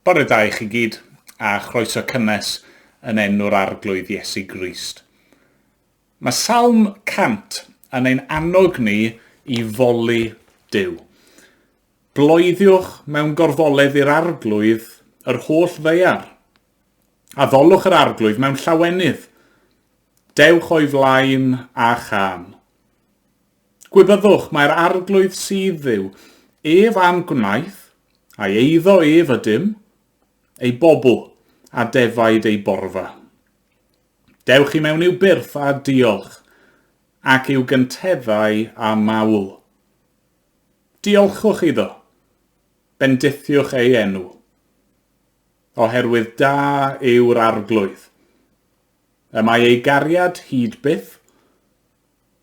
Bore da i chi gyd, a chroeso cynnes yn enw'r Arglwydd Iesu Grist. Mae Salm 100 yn ein annog ni i foli Duw. Bloeddiwch mewn gorfoledd i'r Arglwydd yr holl ddaear. Addolwch yr Arglwydd mewn llawenydd. Dewch o'i flaen a chân. Gwybyddwch, mae'r Arglwydd sydd Dduw, ef a'n gwnaeth, a'i eiddo ef ydym, ei bobl, a defaid ei borfa. Dewch i mewn i'w byrth a diolch, ac i'w gynteddau a mawl. Diolchwch iddo, bendithiwch ei enw, oherwydd da yw'r Arglwydd. Y mae ei gariad hyd byth,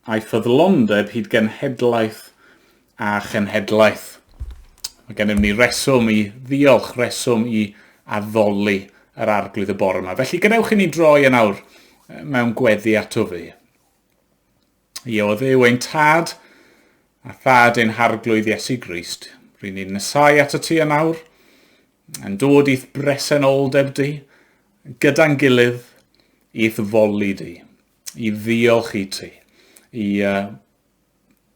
a'i ffyddlondeb hyd genhedlaeth a chenhedlaeth. Mae gennym ni reswm i ddiolch, reswm i addoli yr Arglwydd y bore yma. Felly gadewch i ni droi yn awr mewn gweddi ato fi. Ie, o Dduw ein tad a thad ein harglwydd Iesu Grist, ry'n ni'n nesau at y ti yn awr, yn dod i'th bresenoldeb di, gyda'n gilydd, i'th foli di. i ddiolch i ti, i uh,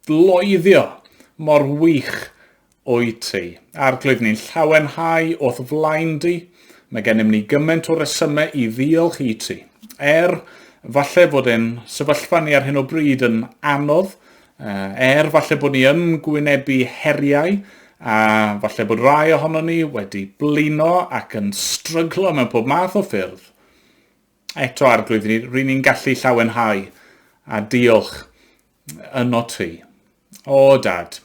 bloeddio mor wych wyt ti. Arglwydd, ni'n llawenhau o'th flaen di. Mae gennym ni gymaint o resymau i ddiolch i ti. Er falle fod ein sefyllfa ni ar hyn o bryd yn anodd, er falle bod ni yn gwynebu heriau, a falle bod rai ohono ni wedi blino ac yn stryglo mewn pob math o ffyrdd, Eto, Arglwydd, ry'n ni'n gallu llawenhau a diolch yno ti. O, Dad,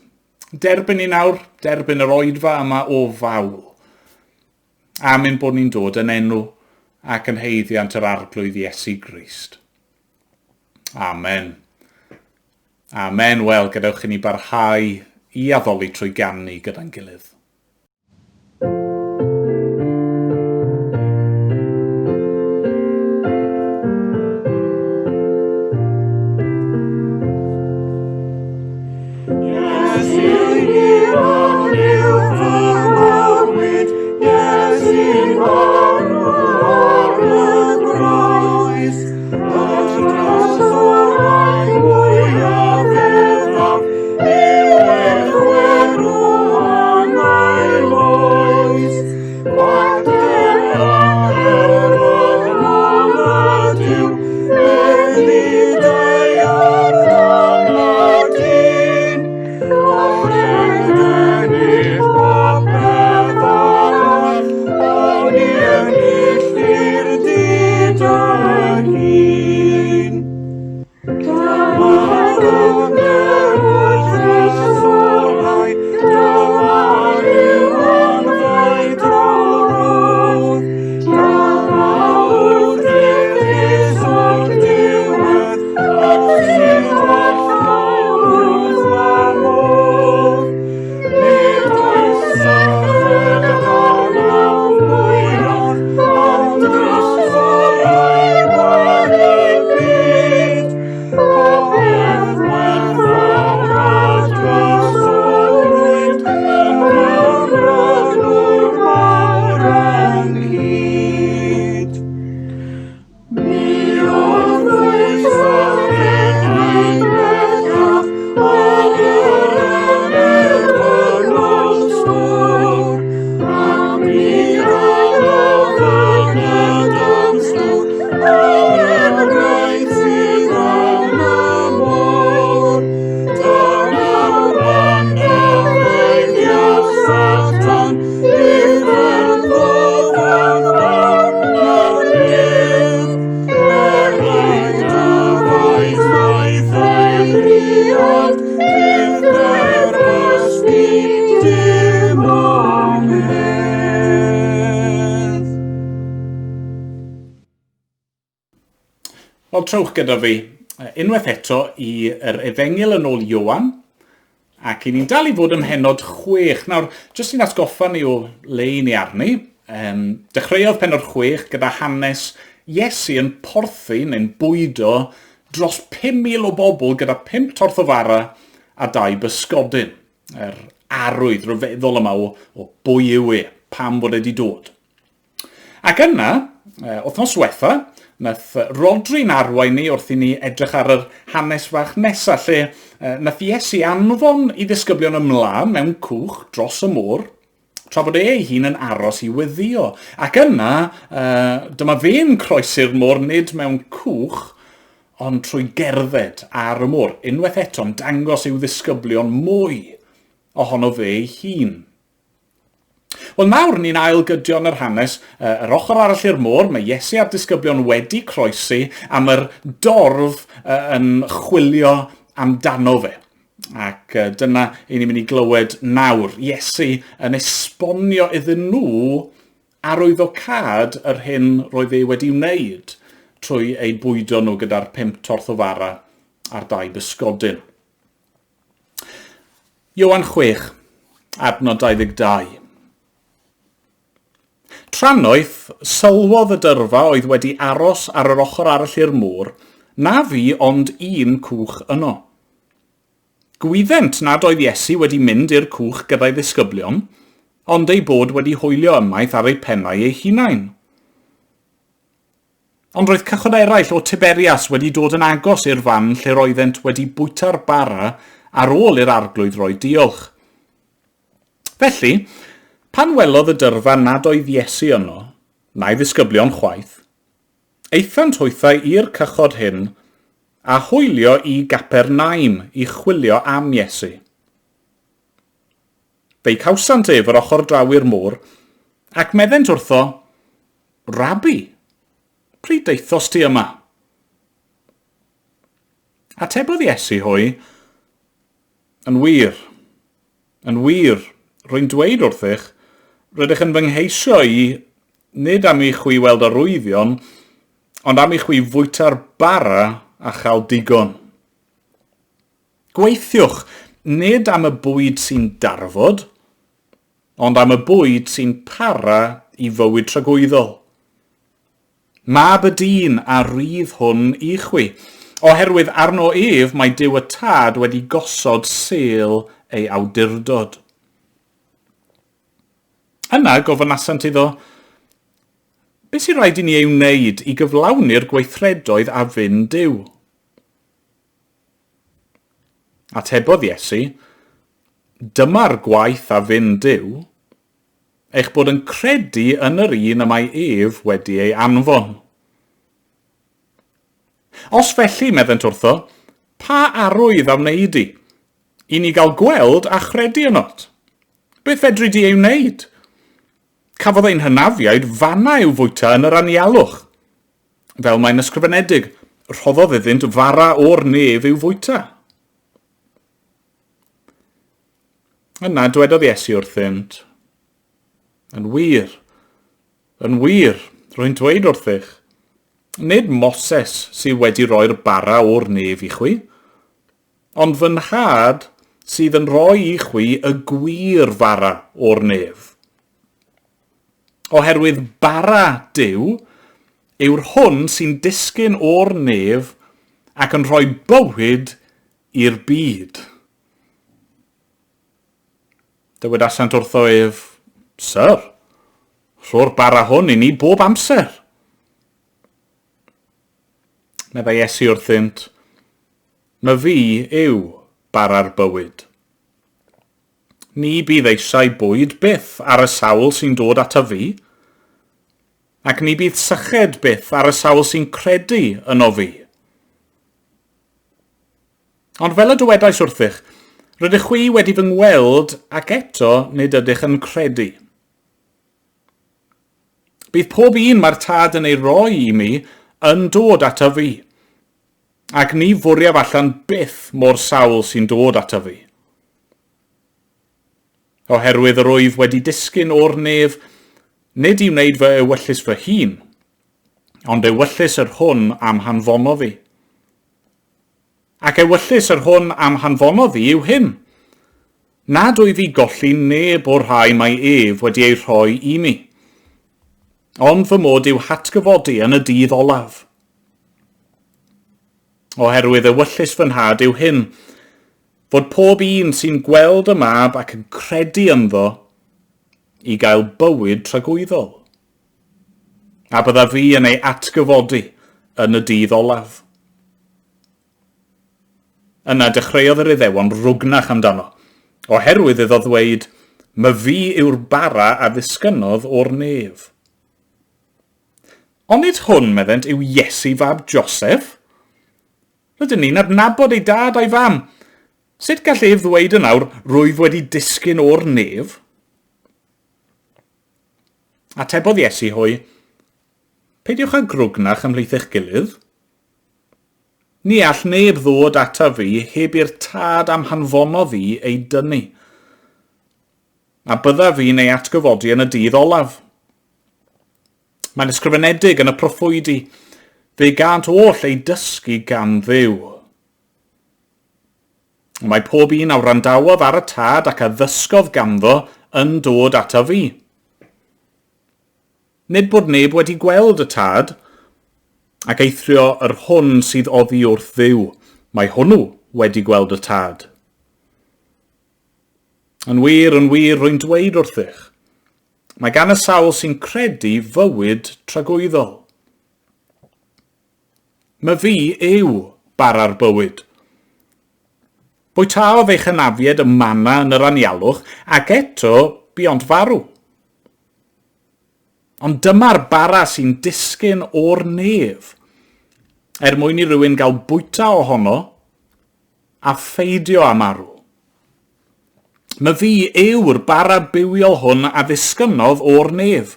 derbyn ni nawr, derbyn yr oedfa yma o fawl. Am ein bod ni'n dod yn enw ac yn heiddiant yr Arglwydd Iesu Grist. Amen. Amen. Wel, gadewch i ni barhau i addoli trwy ganu gyda'n gilydd. Wel, trowch gyda fi unwaith eto i yr Efengyl yn ôl Ioan, ac i ni'n dal i fod ym mhennod 6. Nawr, jyst i'n atgoffa ni o le i ni arni, um, dechreuodd pennod 6 gyda hanes Iesu yn porthi neu'n bwydo dros 5,000 o bobl gyda 5 torth o fara a dau bysgodyn. Yr arwydd rhyfeddol yma o, o bwy yw e, pam bod e wedi dod. Ac yna, wythnos diwetha, nath Rodri'n arwain ni wrth i ni edrych ar yr hanes fach nesaf, lle nath Iesu anfon i ddisgyblion ymlaen mewn cwch dros y môr, tra bod e ei hun yn aros i weddio. Ac yna, dyma fe'n croesi'r môr nid mewn cwch, ond trwy gerdded ar y môr, unwaith eto'n dangos i'w ddisgyblion mwy ohono fe ei hun. Wel nawr ni'n ailgydio yn yr hanes, yr ochr arall i'r môr, mae Iesu a'r disgyblion wedi croesi a mae'r dorf yn chwilio amdano fe. Ac dyna i ni'n mynd i glywed nawr. Iesu yn esbonio iddyn nhw arwyddocâd yr hyn roedd e wedi wneud trwy eu bwydo nhw gyda'r pump torth o fara a'r dau bysgodyn. Ioan 6, adnod 22. Trannoeth, sylwodd y dyrfa oedd wedi aros ar yr ochr arall i'r môr, na fu ond un cwch yno. Gwyddent nad oedd Iesu wedi mynd i'r cwch gyda'i ddisgyblion, ond eu bod wedi hwylio ymaith ar eu pennau eu hunain. Ond roedd cychod eraill o Tiberias wedi dod yn agos i'r fan lle roeddent wedi bwyta'r bara ar ôl i'r arglwydd roi diolch. Felly, pan welodd y dyrfa nad oedd Iesu yno, na'i ddisgyblion chwaith, aethant hwythau i'r cychod hyn a hwylio i Gapernaum i chwilio am Iesu. Fe'i cawsant ef yr ochr draw i'r môr, ac meddent wrtho, Rabbi, pryd daethost ti yma? Atebodd Iesu hwy, Yn wir, yn wir, rwy'n dweud wrthych, rydych yn fy ngheisio i, nid am i chwi weld arwyddion, ond am i chwi fwyta'r bara a chael digon. Gweithiwch, nid am y bwyd sy'n darfod, ond am y bwyd sy'n para i fywyd tragwyddol. Mab y dyn a rydd hwn i chwi, oherwydd arno ef mae Duw y Tad wedi gosod sêl ei awdurdod. Yna gofynasant iddo, Beth sy'n rhaid i ni ei wneud i gyflawni'r gweithredoedd a fyn Duw? Atebodd Iesu, Dyma'r gwaith a fyn Duw, eich bod yn credu yn yr un y mae ef wedi ei anfon. Os felly, meddent wrtho, pa arwydd a wnei di, i ni gael gweld a chredu ynot? Beth fedri di ei wneud? Cafodd ein hynafiaid fanna i'w fwyta yn yr anialwch. Fel mae'n ysgrifenedig, rhoddodd iddynt fara o'r nef i'w fwyta. Yna dwedodd Iesu wrthynt, Yn wir, yn wir, rwy'n dweud wrthych, nid Moses sydd wedi rhoi'r bara o'r nef i chwi, ond fy nhad sydd yn rhoi i chwi y gwir fara o'r nef. Oherwydd bara Duw yw'r hwn sy'n disgyn o'r nef ac yn rhoi bywyd i'r byd. Dywedasant wrtho ef, Syr, rho'r bara hwn i ni bob amser. Meddai Iesu wrthynt, Myfi yw bara'r bywyd. Ni bydd eisiau bwyd byth ar y sawl sy'n dod ataf fi, ac ni bydd syched byth ar y sawl sy'n credu yno fi. Ond fel y dywedais wrthych, rydych chwi wedi fy ngweld ac eto nid ydych yn credu. Bydd pob un mae'r Tad yn ei roi i mi yn dod ataf fi, ac ni fwriaf allan byth mo'r sawl sy'n dod ataf fi. Oherwydd yr wyf wedi disgyn o'r nef, nid i wneud fy ewyllys fy hun, ond ewyllys yr hwn am hanfonodd fi. Ac ewyllys yr hwn am hanfonodd fi yw hyn, nad wyf i golli neb o'r rhai mae ef wedi eu rhoi i mi, ond fy mod i'w hatgyfodi yn y dydd olaf. Oherwydd ewyllys fy nhad yw hyn, fod pob un sy'n gweld y mab ac yn credu ynddo, i gael bywyd tragwyddol. A byddaf fi yn ei atgyfodi yn y dydd olaf. Yna dechreuodd yr Iddewon rwgnach amdano, oherwydd iddo ddweud, Myfi yw'r bara a ddisgynnodd o'r nef. Onid hwn, meddent, yw Iesu fab Joseph? Rydyn ni'n adnabod ei dad a'i fam. Sut gall ef ddweud yn awr, rwyf wedi disgyn o'r nef? Atebodd Iesu hwy, Peidiwch â grwgnach ymhlith eich gilydd. Ni all neb ddod ataf fi heb i'r Tad a'm hanfonodd i ei dynnu. A byddaf fi'n ei atgyfodi yn y dydd olaf. Mae'n ysgrifenedig yn y proffwydi, fe gânt oll eu dysgu gan Dduw. Mae pob un a wrandawodd ar y Tad ac a ddysgodd ganddo yn dod ataf fi. Nid bod neb wedi gweld y Tad, ac eithrio yr hwn sydd oddi wrth Dduw, mae hwnnw wedi gweld y Tad. Yn wir, yn wir, rwy'n dweud wrthych, mae gan y sawl sy'n credu fywyd tragwyddol. Myfi yw bara'r bywyd. Bwytaodd eich hynafiaid y manna yn yr anialwch, ac eto buont farw. Ond dyma'r bara sy'n disgyn o'r nef, er mwyn i rywun gael bwyta ohono a pheidio â marw. Myfi yw'r bara bywiol hwn a ddisgynnodd o'r nef.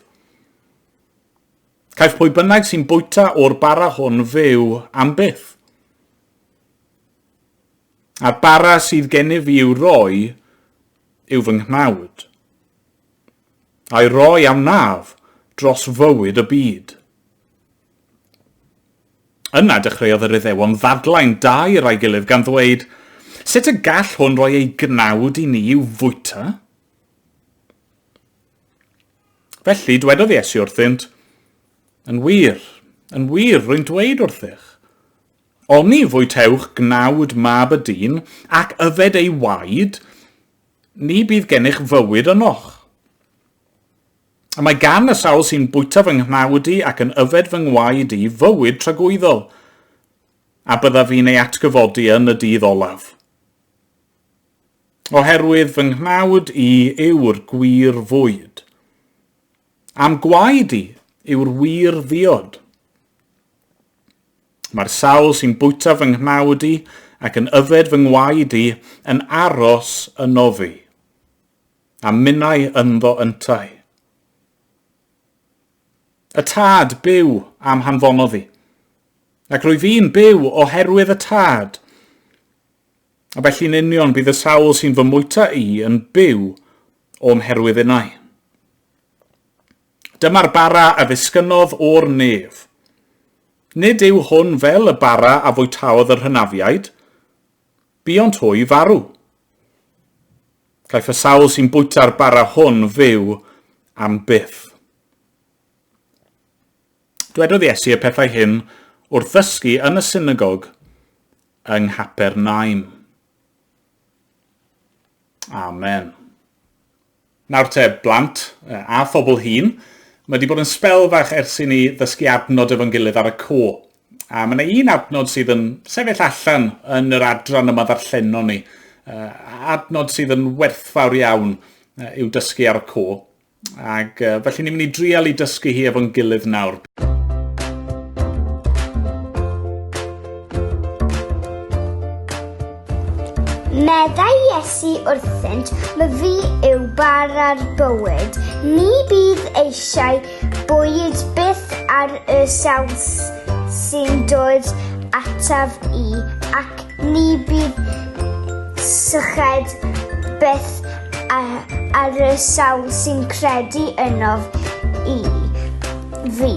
Caiff pwy bynnag sy'n bwyta o'r bara hwn fyw am byth. A'r bara sydd gennyf fi i'w roi yw fy nghnawd. A'i roi a wnaf dros fywyd y byd. Yna dechreuodd yr Iddewon ddadlau'n daer â'i gilydd gan ddweud, Sut y gall hwn roi ei gnawd i ni i'w fwyta? Felly, dwedodd Iesu wrthynt, Yn wir, yn wir, rwy'n dweud wrthych, oni fwytewch gnawd mab y dyn ac yfed ei waed, ni bydd gennych fywyd ynoch. A mae gan y sawl sy'n bwyta fy nghnawd i ac yn yfed fy ngwaed i fywyd tragwyddol, a byddaf fi'n ei atgyfodi yn y dydd olaf. Oherwydd fy nghnawd i yw'r gwir fwyd, a'm gwaed i yw'r wir ddiod. Mae'r sawl sy'n bwyta fy nghnawd i ac yn yfed fy ngwaed i yn aros yno fi, a minnau ynddo yntau. Y Tad byw a'm hanfonodd i, ac rwyf i'n byw oherwydd y Tad. A felly'n union bydd y sawl sy'n fy mwyta i yn byw o'm herwydd innau. Dyma'r bara a ddisgynnodd o'r nef. Nid yw hwn fel y bara a fwytaodd yr hynafiaid, buont hwy farw. Caiff y sawl sy'n bwyta'r bara hwn fyw am byth. Dwedodd Iesu y pethau hyn wrth ddysgu yn y synagog yng Nghapernaum. Amen. Nawr te, blant a phobl hŷn, mae wedi bod yn sbel fach ers i ni ddysgu adnod efo'n gilydd ar y co. A mae yna un adnod sydd yn sefyll allan yn yr adran yma ddarllenon ni. Adnod sydd yn werthfawr iawn i'w dysgu ar y co. Ac felly ni'n mynd i drial i dysgu hi efo'n gilydd nawr. Meddai Iesu wrthynt, Myfi yw bara'r bywyd. Ni bydd eisiau bwyd byth ar y sawl sy'n dod ataf i, ac ni bydd syched byth ar y sawl sy'n credu ynof i, fi.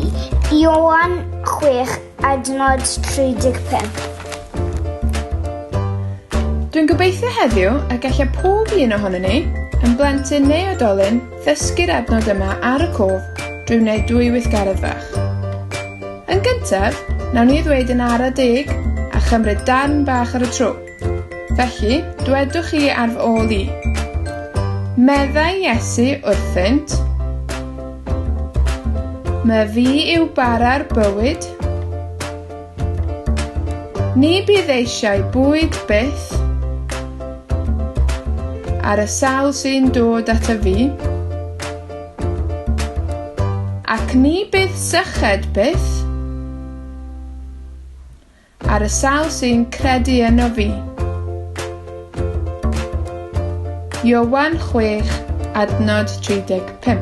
Ioan 6, adnod 35. Dwi'n gobeithio heddiw y galla pob un ohonon ni, yn blentyn neu oedolyn, ddysgu'r adnod yma ar y cof drwy wneud dwy weithgaredd fach. Yn gyntaf, nawn ni ddweud yn ara deg a chymryd darn bach ar y tro. Felly, dwedwch chi ar fy ôl i. Meddai Iesu wrthynt, Mae fi yw bara'r bywyd. Ni bydd eisiau bwyd byth ar y sawl sy'n dod ata fi, ac ni bydd syched byth Ar y sawl sy'n credu yno fi. Ioan 6, adnod 35.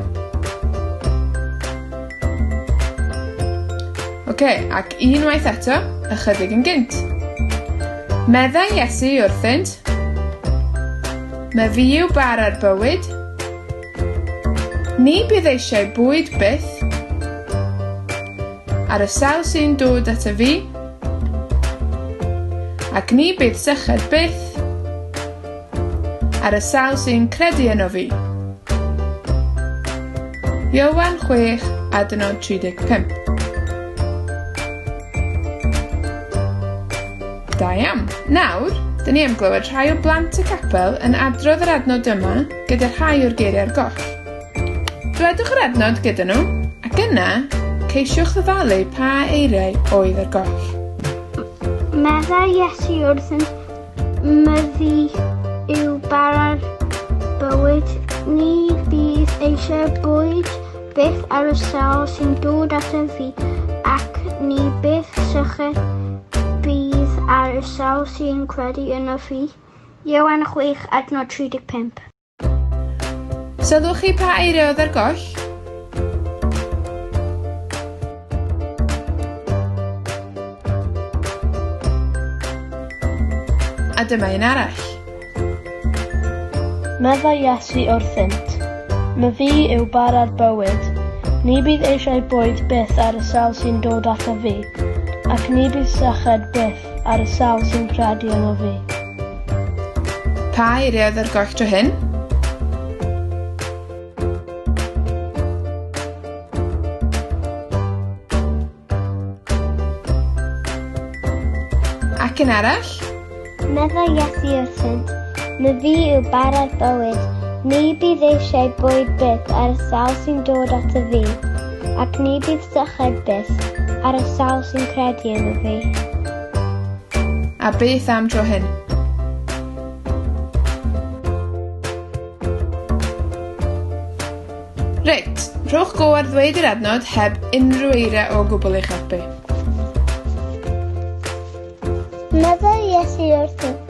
Oce, ac unwaith eto, ychydig yn gynt. Meddai Iesu wrthynt, Mae fi yw bara'r bywyd. Ni bydd eisiau bwyd byth. Ar y sawl sy'n dod ata fi, ac ni bydd syched byth, ar y sawl sy'n credu yno fi. Ioan 6, adnod 35. Da iawn. Nawr, dyn ni am glywed rhai o blant y capel yn adrodd yr adnod yma gyda rhai o'r geiriau ar goll. Dwedwch yr adnod gyda nhw, ac yna, ceisiwch ddyfalu pa eiriau oedd ar goll. Meddai Iesu wrthynt, Myfi yw bara'r bywyd, ni bydd eisiau bwyd byth ar y sawl sy'n dod ataf fi, ac ni byth syched bydd ar y sawl sy'n credu ynof fi. Ioan 6, adnod 35. Sylwch chi pa eiriau oedd ar goll? A dyma un arall. Meddai Iesu wrthynt, Myfi yw bara'r bywyd. Ni bydd eisiau bwyd byth ar y sawl sy'n dod ataf fi, ac ni bydd syched byth ar y sawl sy'n credu yno fi. Pa eiriau oedd ar goll tro hyn? Ac un arall? Meddai Iesu wrthynt, Myfi yw bara'r bywyd, ni bydd eisiau bwyd byth ar y sawl sy'n dod ato fi, ac ni bydd syched byth ar y sawl sy'n credu yno fi. A beth am dro hyn? Reit, rhowch go ar ddweud yr adnod heb unrhyw eiriau o gwbl eich helpu. Meddai Iesu wrthynt,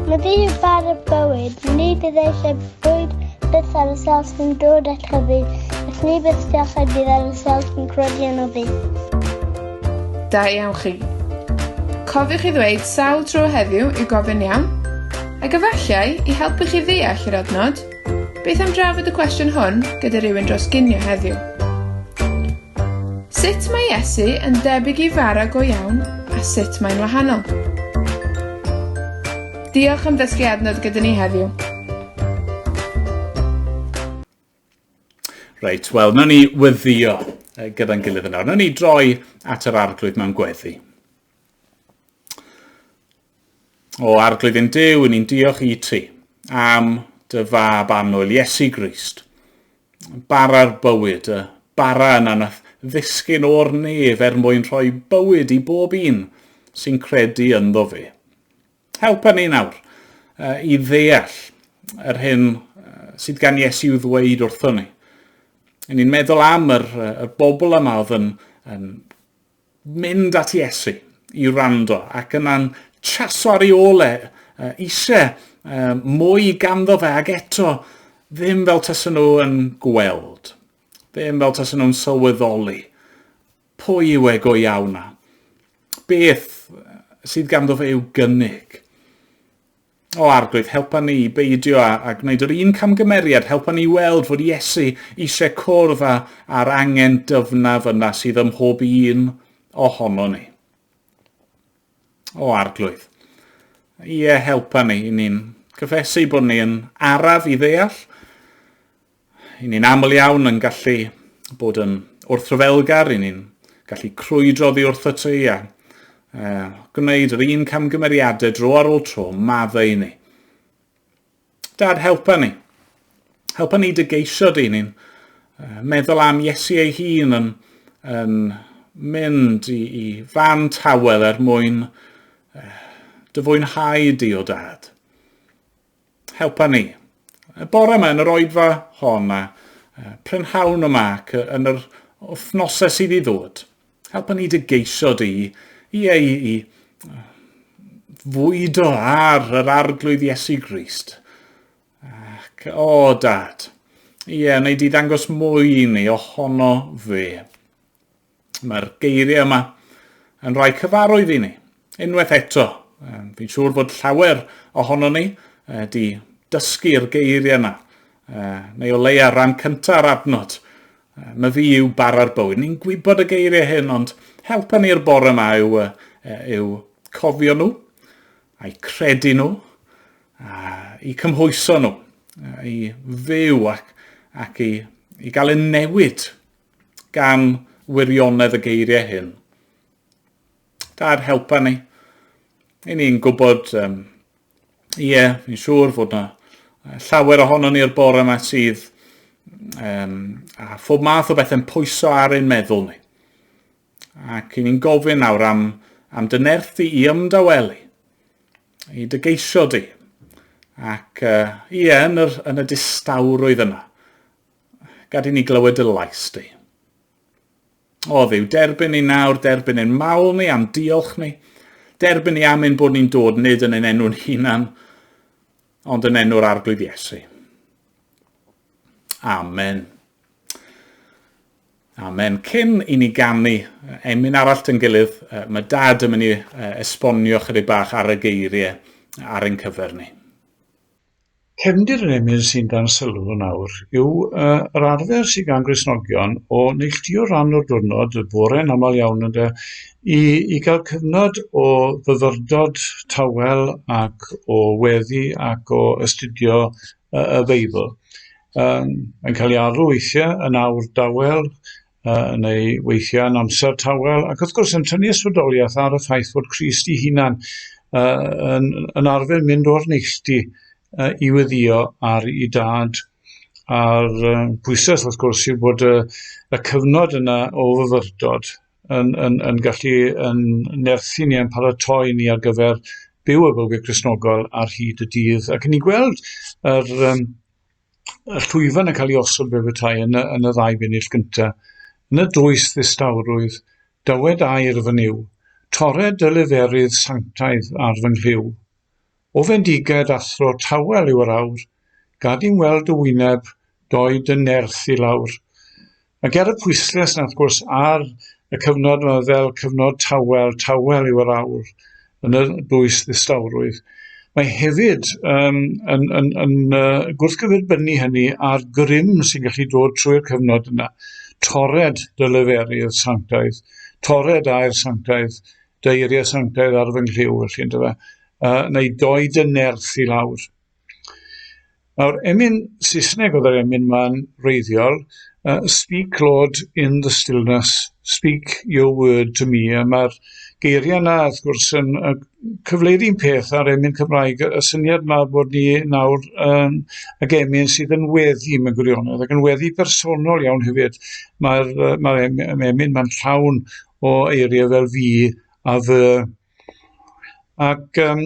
Myfi yw bara bywyd, ni bydd eisiau bwyd byth ar y sawl sy'n dod at fi, ac ni bydd syched bydd ar y sawl sy'n credu yno fi. Da iawn chi. Cofiwch i ddweud sawl tro heddiw i gofyn iawn, ac efallai i helpu chi ddeall yr adnod, beth am drafod y cwestiwn hwn gyda rhywun dros ginio heddiw? Sut mae Iesu yn debyg i fara go iawn a sut mae'n wahanol? Diolch am ddysgu adnod gyda ni heddiw. Reit, wel, nawn ni weddio gyda'n gilydd yn awr. Nawn ni droi at yr arglwydd mewn gweddi. O arglwydd ein Duw, ni'n diolch i ti am dy fab annwyl, Iesu Grist. Bara'r bywyd, y bara yna nath ddisgyn o'r nef er mwyn rhoi bywyd i bob un sy'n credu ynddo fe. Helpa ni nawr i ddeall yr hyn sydd gan Iesu i'w ddweud wrthon ni. Ni'n meddwl am yr, yr bobl yma oedd yn, yn mynd at Iesu i wrando ac yna'n chaso ar ei ôl e, eisiau mwy ganddo fe ac eto ddim fel tasen nhw yn gweld, ddim fel tasen nhw'n sylweddoli pwy yw e go iawn a beth sydd ganddo fe i'w gynnig. O Arglwydd, helpa ni i beidio â, a gwneud yr un camgymeriad, helpa ni weld fod Iesu eisiau cwrdd â, â'r angen dyfnaf yna sydd ym mhob un ohono ni. O Arglwydd, ie, helpa ni, i ni'n cyffesu bod ni yn araf i ddeall, I ni'n aml iawn yn gallu bod yn wrthryfelgar, i ni'n gallu crwydro oddi wrtho ti a uh, gwneud yr un camgymeriadau dro ar ôl tro, maddau i ni. Dad, helpa ni. Helpa ni dy geisio di, ni'n meddwl am Iesu ei hun yn, yn mynd i, i fan tawel er mwyn dy fwynhau di o dad. Helpa ni. Y bore yma yn yr oedfa hon a prynhawn yma ac yn yr wythnosau sydd i ddod. Helpa ni dy geisio di i ei i fwydo ar yr arglwydd Iesu Grist. Ac, o, dad, ie, wnei di ddangos mwy i ni ohono fe. Mae'r geiriau yma yn rhai cyfarwydd i ni. Unwaith eto, fi'n siŵr fod llawer ohono ni di dysgu'r geiriau yna, neu o leia ran cynta'r adnod. Mae fi yw bara'r bywyd. Ni'n gwybod y geiriau hyn, ond helpa ni'r bore yma yw, yw cofio nhw, a'i credu nhw, a i cymhwyso nhw, i fyw ac, ac i, i gael eu newid gan wirionedd y geiriau hyn. Dad, helpa ni. I ni'n gwybod, um, ie, fi'n siŵr fod na llawer ohono ni'r bore yma sydd um, a phob math o bethau'n pwyso ar ein meddwl ni. Ac i ni'n gofyn nawr am, am dy nerth di i ymdawelu, i dy geisio di. Ac uh, ie, yn, yr, yn y distawrwydd yna, gad i ni glywed dy lais di. O ddiw, derbyn ni nawr, derbyn ein mawl ni, am diolch ni. Derbyn ni am ein bod ni'n dod nid yn ein enw'n hunan, ond yn enw'r Arglwydd Iesu. Amen. Amen. Cyn i ni ganu emyn arall dyn gilydd, mae Dad yn mynd i esbonio chydig bach ar y geiriau ar ein cyfer ni. Cefndir yr emyn sy'n dan sylw yn awr yw uh, yr arfer sydd gan Gristnogion o neilltuo rhan o'r diwrnod, y bore'n aml iawn ynde, i, i gael cyfnod o fyfyrdod tawel ac o weddi ac o astudio y, y Beibl. Yym, mae'n cael ei alw weithiau yn awr dawel, uh, neu weithiau yn amser tawel, ac wrth gwrs yn tynnu ysbrydoliaeth ar y ffaith fod Crist ei hunan uh, yn, yn arfer mynd o'r neilltu uh, i weddio ar ei dad. A'r uh, pwysau wrth gwrs yw bod y, y cyfnod yna o fyfyrdod yn, yn, yn gallu yn nerthu ni, yn paratoi ni ar gyfer byw y bywyd Cristnogol ar hyd y dydd. Ac ni'n gweld yr, um, y llwyfan yn cael ei osod fel petai yn y, yn y ddau bennill gyntaf. Yn y dwys ddistawrwydd, dywed air fy Nuw, torred dy leferydd sanctaidd ar fy nghlyw. O fendiged athro tawel yw yr awr, Gad i'm weld dy wyneb, doi dy nerth i lawr. Ac er y pwyslais 'na wrth gwrs ar y cyfnod yma fel cyfnod tawel, tawel yw yr awr yn y dwys ddistawrwydd, mae hefyd um, yn, yn, yn uh, gwrthgyferbynnu hynny a'r grym sy'n gallu dod trwy'r cyfnod yna. Torred dy leferydd sanctaidd, torred air sanctaidd, dy eiriau sanctaidd ar fy nghlyw, felly, yndyfe, uh, neu doi dy nerth i lawr. Nawr, emyn Saesneg oedd yr emyn ma'n wreiddiol, uh, Speak, Lord, in the stillness, speak your word to me. A mae'r geiriau yna, wrth gwrs, yn uh, cyfleu'r un peth ar emyn Cymraeg, y syniad yma bod ni nawr um, ag emyn sydd yn weddi mewn gwirionedd, ac yn weddi personol iawn hefyd. Mae'r uh, mae emyn mae'n llawn o eiriau fel fi a fy. Ac um,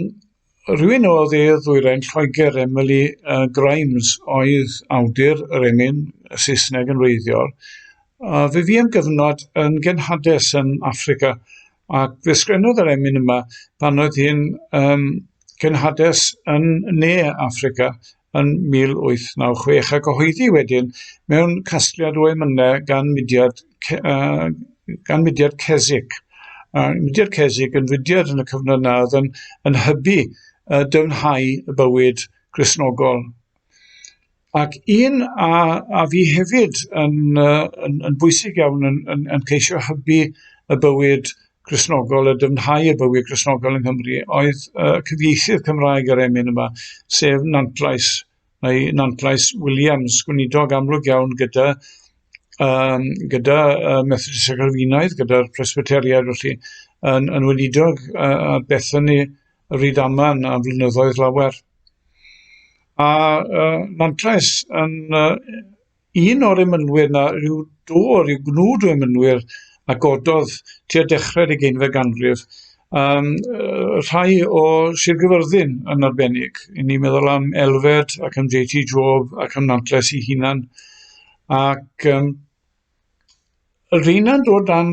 rhywun o dde ddwyrain Lloegr, Emily uh, Grimes, oedd awdur yr emyn Saesneg yn wreiddiol. A fe fi am gyfnod yn genhades yn Affrica, ac fe sgrennodd yr emyn yma pan oedd hi'n um, genhades yn Ne Affrica yn 1896 a gyhoeddi wedyn mewn casgliad o emynau gan mudiad, uh, gan mudiad Keswick. Uh, mudiad Keswick yn fudiad yn y cyfnod yna oedd yn, yn hybu uh, dyfnhau y bywyd Gristnogol. Ac un a, a fi hefyd yn, uh, yn, yn bwysig iawn yn, yn, yn ceisio hybu y bywyd Gristnogol a dyfnhau y bywyd Gristnogol yng Nghymru oedd uh, cyfieithydd Cymraeg yr emyn yma, sef Nantlais, neu Nantlais Williams, gweinidog amlwg iawn gyda, um, gyda uh, Methodist a Calfinaidd, gyda'r Presbyteriaid felly, yn, yn weinidog uh, ar Bethany Rydaman am flynyddoedd lawer. A uh, Nantlais yn uh, un o'r emynwyr 'na, rhyw do, rhyw gnwd o emynwyr a gododd tua dechrau'r ugeinfed ganrif, um, rhai o Sir Gyfyrddin yn arbennig. I ni'n meddwl am Elfed ac am JT Job ac am Nantlais ei hunan. Ac um, Y rheina'n dod dan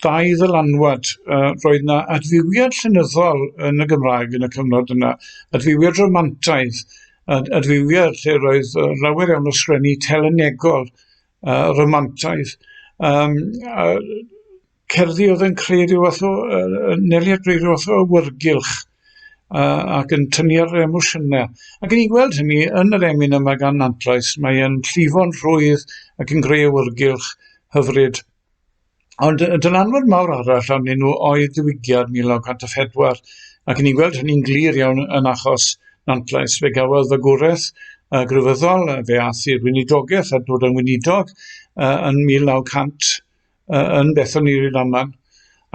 ddau ddylanwad. Yy roedd 'na adfywiad llenyddol yn y Gymraeg yn y cyfnod yna, adfywiad rhamantaidd, adfywiad lle roedd yy lawer iawn o sgwennu telynegol yy rhamantaidd yym a cerddi oedd yn creu rhyw fath o yy yy anelu at greu rhyw fath o awyrgylch yy ac yn tynnu ar yr emosiynau. Ac 'yn ni'n gweld hynny yn yr emyn yma gan Nantlais, mae e'n llifo'n rhwydd ac yn creu awyrgylch hyfryd. Ond y dylanwad mawr arall arnyn nhw oedd diwygiad 1904, ac 'yn ni'n gweld hynny'n glir iawn yn achos Nantlais. Fe gafodd fagwraeth uh, grefyddol, fe ath i'r weinidogaeth a dod yn weinidog uh, yn 1900 uh, yn Bethany Rydaman.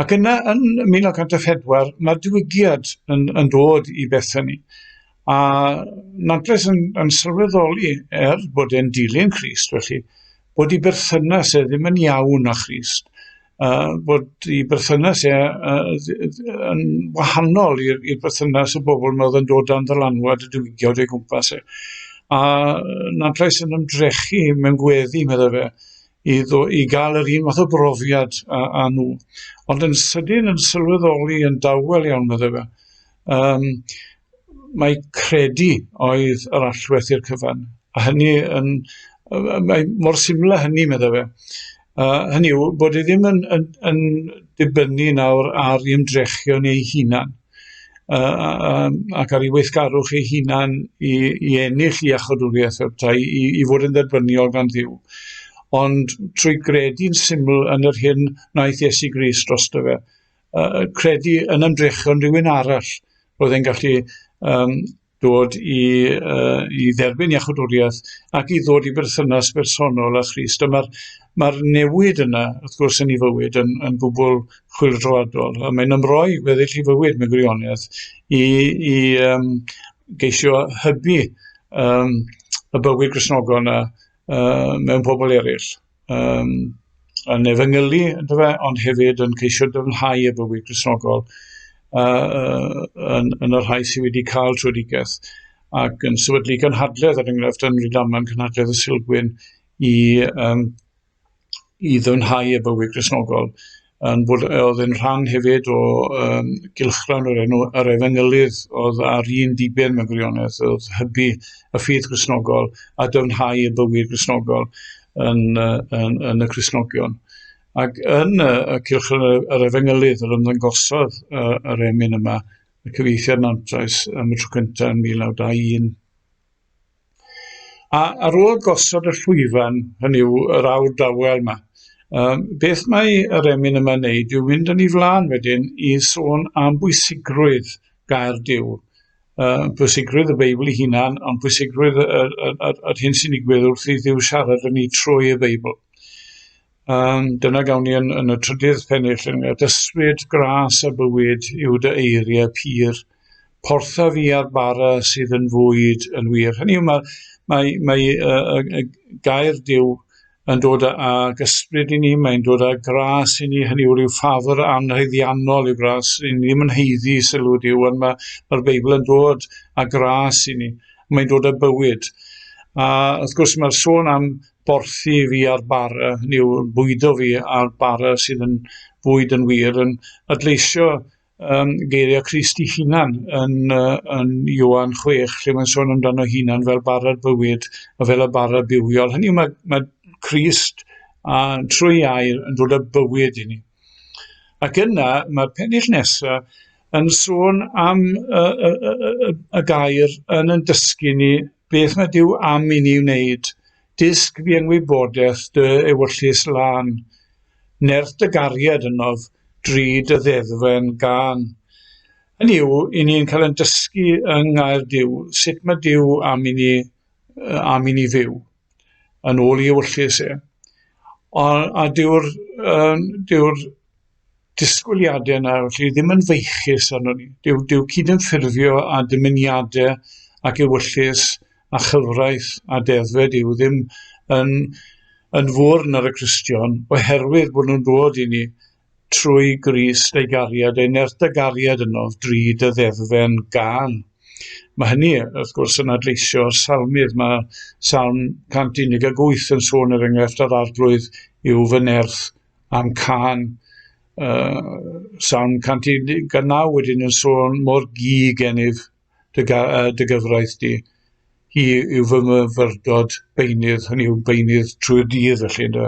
Ac yna yn 1904 mae'r diwygiad yn, yn dod i Bethany. A Nantlais yn, yn sylweddoli, er bod e'n dilyn Crist felly, bod ei berthynas e ddim yn iawn â Christ, uh, bod ei berthynas e uh, yn wahanol i'r berthynas y bobl yma oedd yn dod dan ddylanwad y diwygiad o'i gwmpas e. A Nantlais yn ymdrechu mewn gweddi, meddai fe, i, ddo, i gael yr un fath o brofiad â, â nhw. Ond yn sydyn yn sylweddoli yn dawel iawn, meddai fe, um, mae credu oedd yr allwedd i'r cyfan. A hynny yn, mae mor syml â hynny, meddai fe. Uh, hynny yw, bod e ddim yn, yn, yn dibynnu nawr ar ei ymdrechion ei hunan. uh, ac ar ei weithgarwch ei hunan i, i ennill i iachawdwriaeth petai, i, i fod yn dderbyniol gan Dduw. Ond trwy gredu'n syml yn yr hyn wnaeth Iesu Grist drosto fe, uh, credu yn ymdrechion rhywun arall, roedd e'n gallu um, dod i, uh, i dderbyn iachawdwriaeth ac i ddod i berthynas bersonol â Christ. A mae'r mae newid yna, wrth gwrs, yn ei fywyd yn, yn gwbl chwyldroadol. A mae'n ymroi weddill ei fywyd mewn gwirionedd i, i um, geisio hybu um, y bywyd Gristnogol yna uh, mewn pobl eraill. Um, yn efengylu, yndyfe, ond hefyd yn ceisio dyfnhau y bywyd Gristnogol uh, yn, yn y rhai sydd wedi cael tröedigaeth ac yn sefydlu cynhadledd, er enghraifft, yn Rhydaman, cynhadledd y Sulgwyn, i, um, i ddyfnhau y bywyd Gristnogol. Yn bod, oedd yn rhan hefyd o um, gylchgrawn o'r enw yr Efengylydd oedd ar un diben mewn gwirionedd, oedd hybu y ffydd Gristnogol a dyfnhau y bywyd Gristnogol yn, yn, yn y Cristnogion. Ac yn y, y cylchgrawn yr Efengylydd yr ymddangosodd yr emyn yma, y cyfieithiad Nantlais am y tro cyntaf yn 1921. A ar ôl gosod y llwyfan, hynny yw yr awr dawel 'ma, yym beth mae yr emyn yma'n neud yw mynd yn ei flaen wedyn i sôn am bwysigrwydd gair Duw, yy pwysigrwydd y Beibl ei hunan, ond pwysigrwydd y yr yr yr hyn sy'n digwydd wrth i Dduw siarad â ni trwy y Beibl. Yym dyna gawn ni yn yn y trydydd pennill enghraifft, ysbryd gras a bywyd yw dy eiriau pur, portha fi ar bara sydd yn fwyd yn wir. Hynny yw, mae, mae, mae uh, uh, gair Duw yn dod ag ysbryd i ni, mae'n dod â gras i ni, hynny yw rhyw ffafr anhaeddiannol yw gras, i ni ddim yn haeddu sylw Duw, ond mae'r mae Beibl yn dod â gras i ni, mae'n dod â bywyd. A wrth gwrs mae'r sôn am borthi fi ar bara, hynny yw bwydo fi ar bara sydd yn fwyd yn wir, yn adleisio um, geiriau Crist ei hunan yn, uh, yn Ioan 6, lle mae'n sôn amdano hunan fel bara'r bywyd a fel y bara bywiol. Hynny yw mae, mae Crist a trwy air yn dod â bywyd i ni. Ac yna mae'r pennill nesaf yn sôn am y, y, y, y, y gair yn yn dysgu ni beth mae Duw am i ni wneud. Dysg fi yng ngwybodaeth dy ewyllys lân. Nerth dy gariad ynof, drud y ddeddfen gân. Hynny yw, i ni'n cael ein dysgu yng ngair Duw sut mae Duw am i ni, am i ni fyw, yn ôl i ewyllys e. A, a dyw'r, um, dyw'r disgwyliadau yna felly ddim yn feichus arnon ni. Dyw, dyw cydymffurfio â dymuniadau ac ewyllys a chyfraith a deddfau Duw ddim yn, yn fwrn ar y Cristion oherwydd bod nhw'n dod i ni trwy Grist ei gariad, ei nerth dy gariad yno, drud y ddeddfen gân. Mae hynny, wrth gwrs, yn adleisio'r salmydd. Mae Salm 118 yn sôn er enghraifft ar arglwydd yw fy nerth a'm cân. Salm 119 wedyn yn sôn mor gu gennyf dy, dy gyfraith di. Hi yw fy myfyrdod beunydd, hynny yw beunydd trwy'r dydd felly ynde.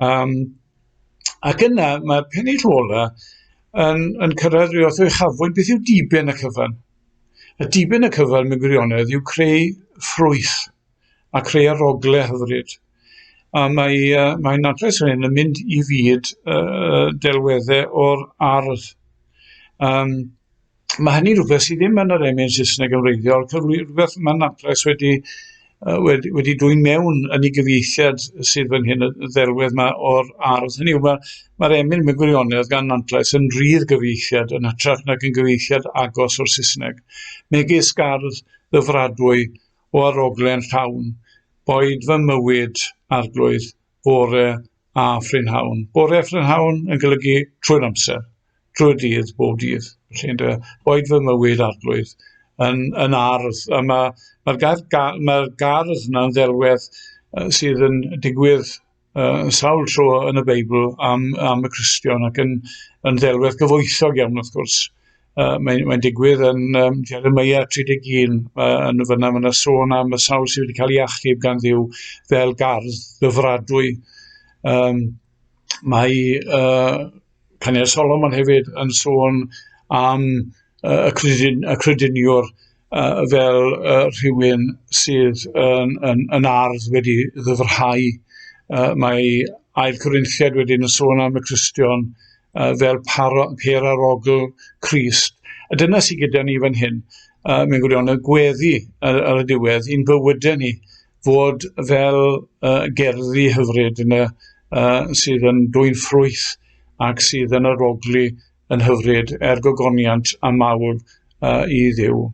Um, ac yna mae'r pennill ola yn, yn cyrraedd rhyw fath o uchafbwynt. Beth yw diben y cyfan? Y diben y cyfan mewn gwirionedd yw creu ffrwyth a creu arogle hyfryd. A mae, uh, mae Nantlais fan hyn yn mynd i fyd uh, delweddau o'r ardd. Um, mae hynny rhywbeth sydd ddim yn yr emyn Saesneg yn wreiddiol, rhywbeth mae Nantlais wedi, uh, wedi, wedi dwyn mewn yn ei gyfieithiad sydd fan hyn, y ddelwedd yma o'r ardd. Hynny yw, mae'r mae emyn mewn gwirionedd gan Nantlais yn rhydd gyfieithiad yn hytrach nag yn gyfieithiad agos o'r Saesneg. Megis gardd ddyfradwy o arogle'n llawn, boed fy mywyd, arglwydd, fore a phrynhawn. Bore a phrynhawn yn golygu trwy'r amser, trwy'r dydd, bob dydd. Felly, ynde, boed fy mywyd arglwydd yn, yn ardd. A mae'r ma gair, ga, mae gardd yna'n ddelwedd uh, sydd yn digwydd uh, sawl tro yn y Beibl am, am y Cristion ac yn, yn ddelwedd gyfoethog iawn wrth gwrs. Uh, Mae'n mae digwydd yn um, Jeremiah 31, uh, yn fyna, mae yna sôn am y sawl sydd wedi cael ei achub gan Dduw fel gardd ddyfradwy. Um, mae uh, Caniad Solomon hefyd yn sôn am uh, y, credin, y crediniwr uh, fel uh, rhywun sydd yn, yn, yn ardd wedi ddyfrhau. Uh, mae Ail Corinthiaid wedyn yn sôn am y Cristion uh, fel paro, per arogl Crist. A dyna sydd gyda ni fan hyn, uh, mewn gwirionedd, gweddi ar, ar y diwedd, i'n bywydau ni fod fel uh, gerddi hyfryd yn y, uh, sydd yn dwyn ffrwyth ac sydd yn arogli yn hyfryd er gogoniant a mawl uh, i Dduw.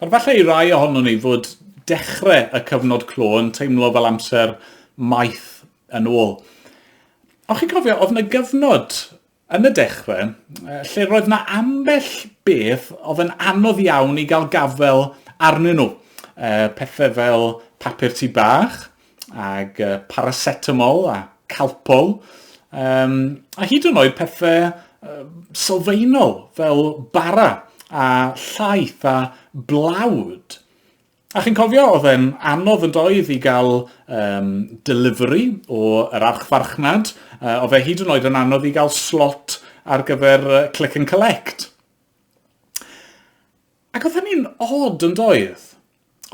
Ond falle i rai ohonon ni fod dechrau y cyfnod clo yn teimlo fel amser maith yn ôl. Ond chi'n cofio, oedd yna gyfnod yn y dechrau lle roedd yna ambell beth oedd yn anodd iawn i gael gafael arnyn nhw. Pethau fel papur tŷ bach, ag paracetamol a calpol, um, a hyd yn oed pethau uh, sylfaenol fel bara a llaeth a blawd. A chi'n cofio, oedd e'n anodd yn doedd i gael um, delivery o yr archfarchnad. Uh, oedd e hyd yn oed yn anodd i gael slot ar gyfer uh, click and collect. Ac oedd hynny'n odd yn doedd?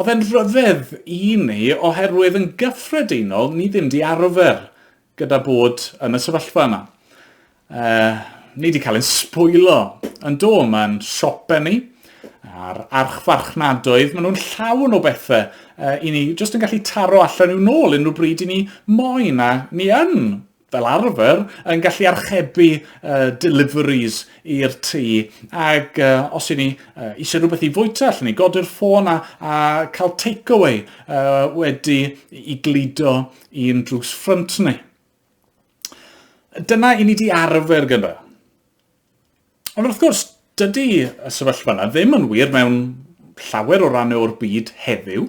Oedd e'n rhyfedd i ni oherwydd yn gyffredinol ni ddim di arfer gyda bod yn y sefyllfa yna. Uh, ni wedi cael ein sbwylo yn do, mae'n siope ni a'r archfarchnadoedd, maen nhw'n llawn o bethau uh, i ni jyst yn gallu taro allan i'w nôl unrhyw bryd i ni moyn a ni yn fel arfer yn gallu archebu uh, deliveries i'r tŷ ac uh, os i ni uh, eisiau rhywbeth i fwyta, allan ni godi'r ffôn a, a cael takeaway uh, wedi i gludo i'n drws ffrynt ni. Dyna i ni di arfer gyda. Ond wrth gwrs, dydy y sefyllfa yna ddim yn wir mewn llawer o rannau o'r byd heddiw.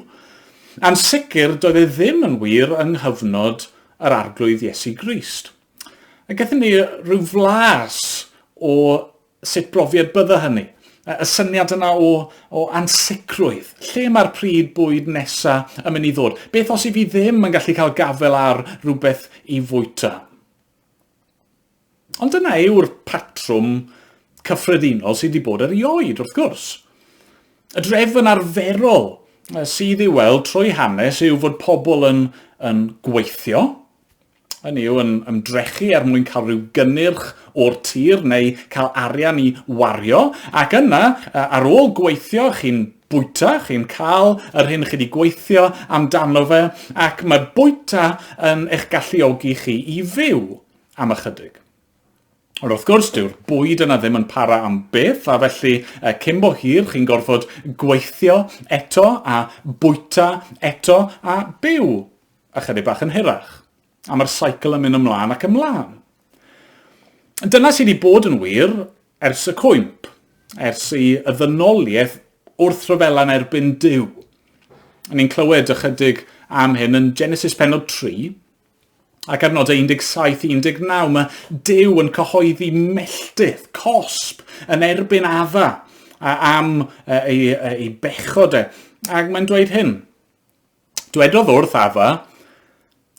A'n sicr, doedd e ddim yn wir yng nghyfnod yr Arglwydd Iesu Grist. A gaethon ni rhyw flas o Sut brofiad bydda hynny? Y syniad yna o, o ansicrwydd. Lle mae'r pryd bwyd nesa yn mynd i ddod? Beth os i fi ddim yn gallu cael gafael ar rhywbeth i fwyta? Ond dyna yw'r patrwm cyffredinol sydd wedi bod erioed, wrth gwrs. Y drefn arferol sydd i'w weld trwy hanes yw fod pobl yn, yn gweithio, Hynny yw, yn ymdrechu er mwyn cael rhyw gynnyrch o'r tir neu cael arian i wario, ac yna, ar ôl gweithio, chi'n bwyta, chi'n cael yr hyn chi wedi gweithio amdano fe, ac mae bwyta yn eich galluogi chi i fyw am ychydig. Ond wrth gwrs, dyw'r bwyd yna ddim yn para am byth, a felly cyn bo hir chi'n gorfod gweithio eto a bwyta eto a byw ychydig bach yn hirach. A mae'r cycle yn mynd ymlaen ac ymlaen. Dyna sydd wedi bod yn wir ers y cwymp, ers i y ddynoliaeth wrth rhyfela'n erbyn Duw. Ni'n clywed ychydig am hyn yn Genesis penod 3, ac ar nodau 17-19 mae Duw yn cyhoeddi melltith, cosb, yn erbyn Adda am ei, ei bechod e. Ac mae'n dweud hyn, Dwedodd wrth Adda,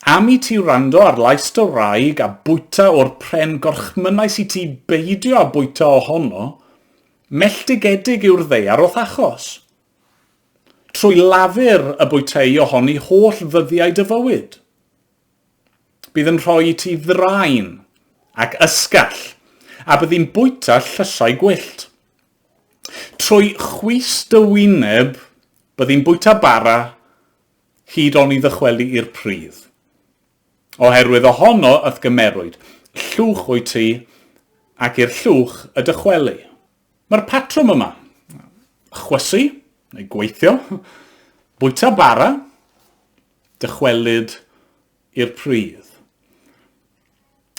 Am i ti wrando ar lais dy wraig a bwyta o'r pren gorchmynnais i ti beidio â bwyta ohono, melltigedig yw'r ddaear o'th achos. Trwy lafur y bwytei ohoni holl ddyddiau dy fywyd. Bydd yn rhoi i ti ddraen ac ysgall, a byddi'n bwyta llysiau gwyllt. Trwy chwys dy wyneb, byddi'n bwyta bara hyd oni ddychweli i'r pridd. Oherwydd ohono y'th gymerwyd, llwch wyt ti, ac i'r llwch y dychweli. Mae'r patrwm yma, chwysu, neu gweithio, bwyta bara, dychwelyd i'r pridd.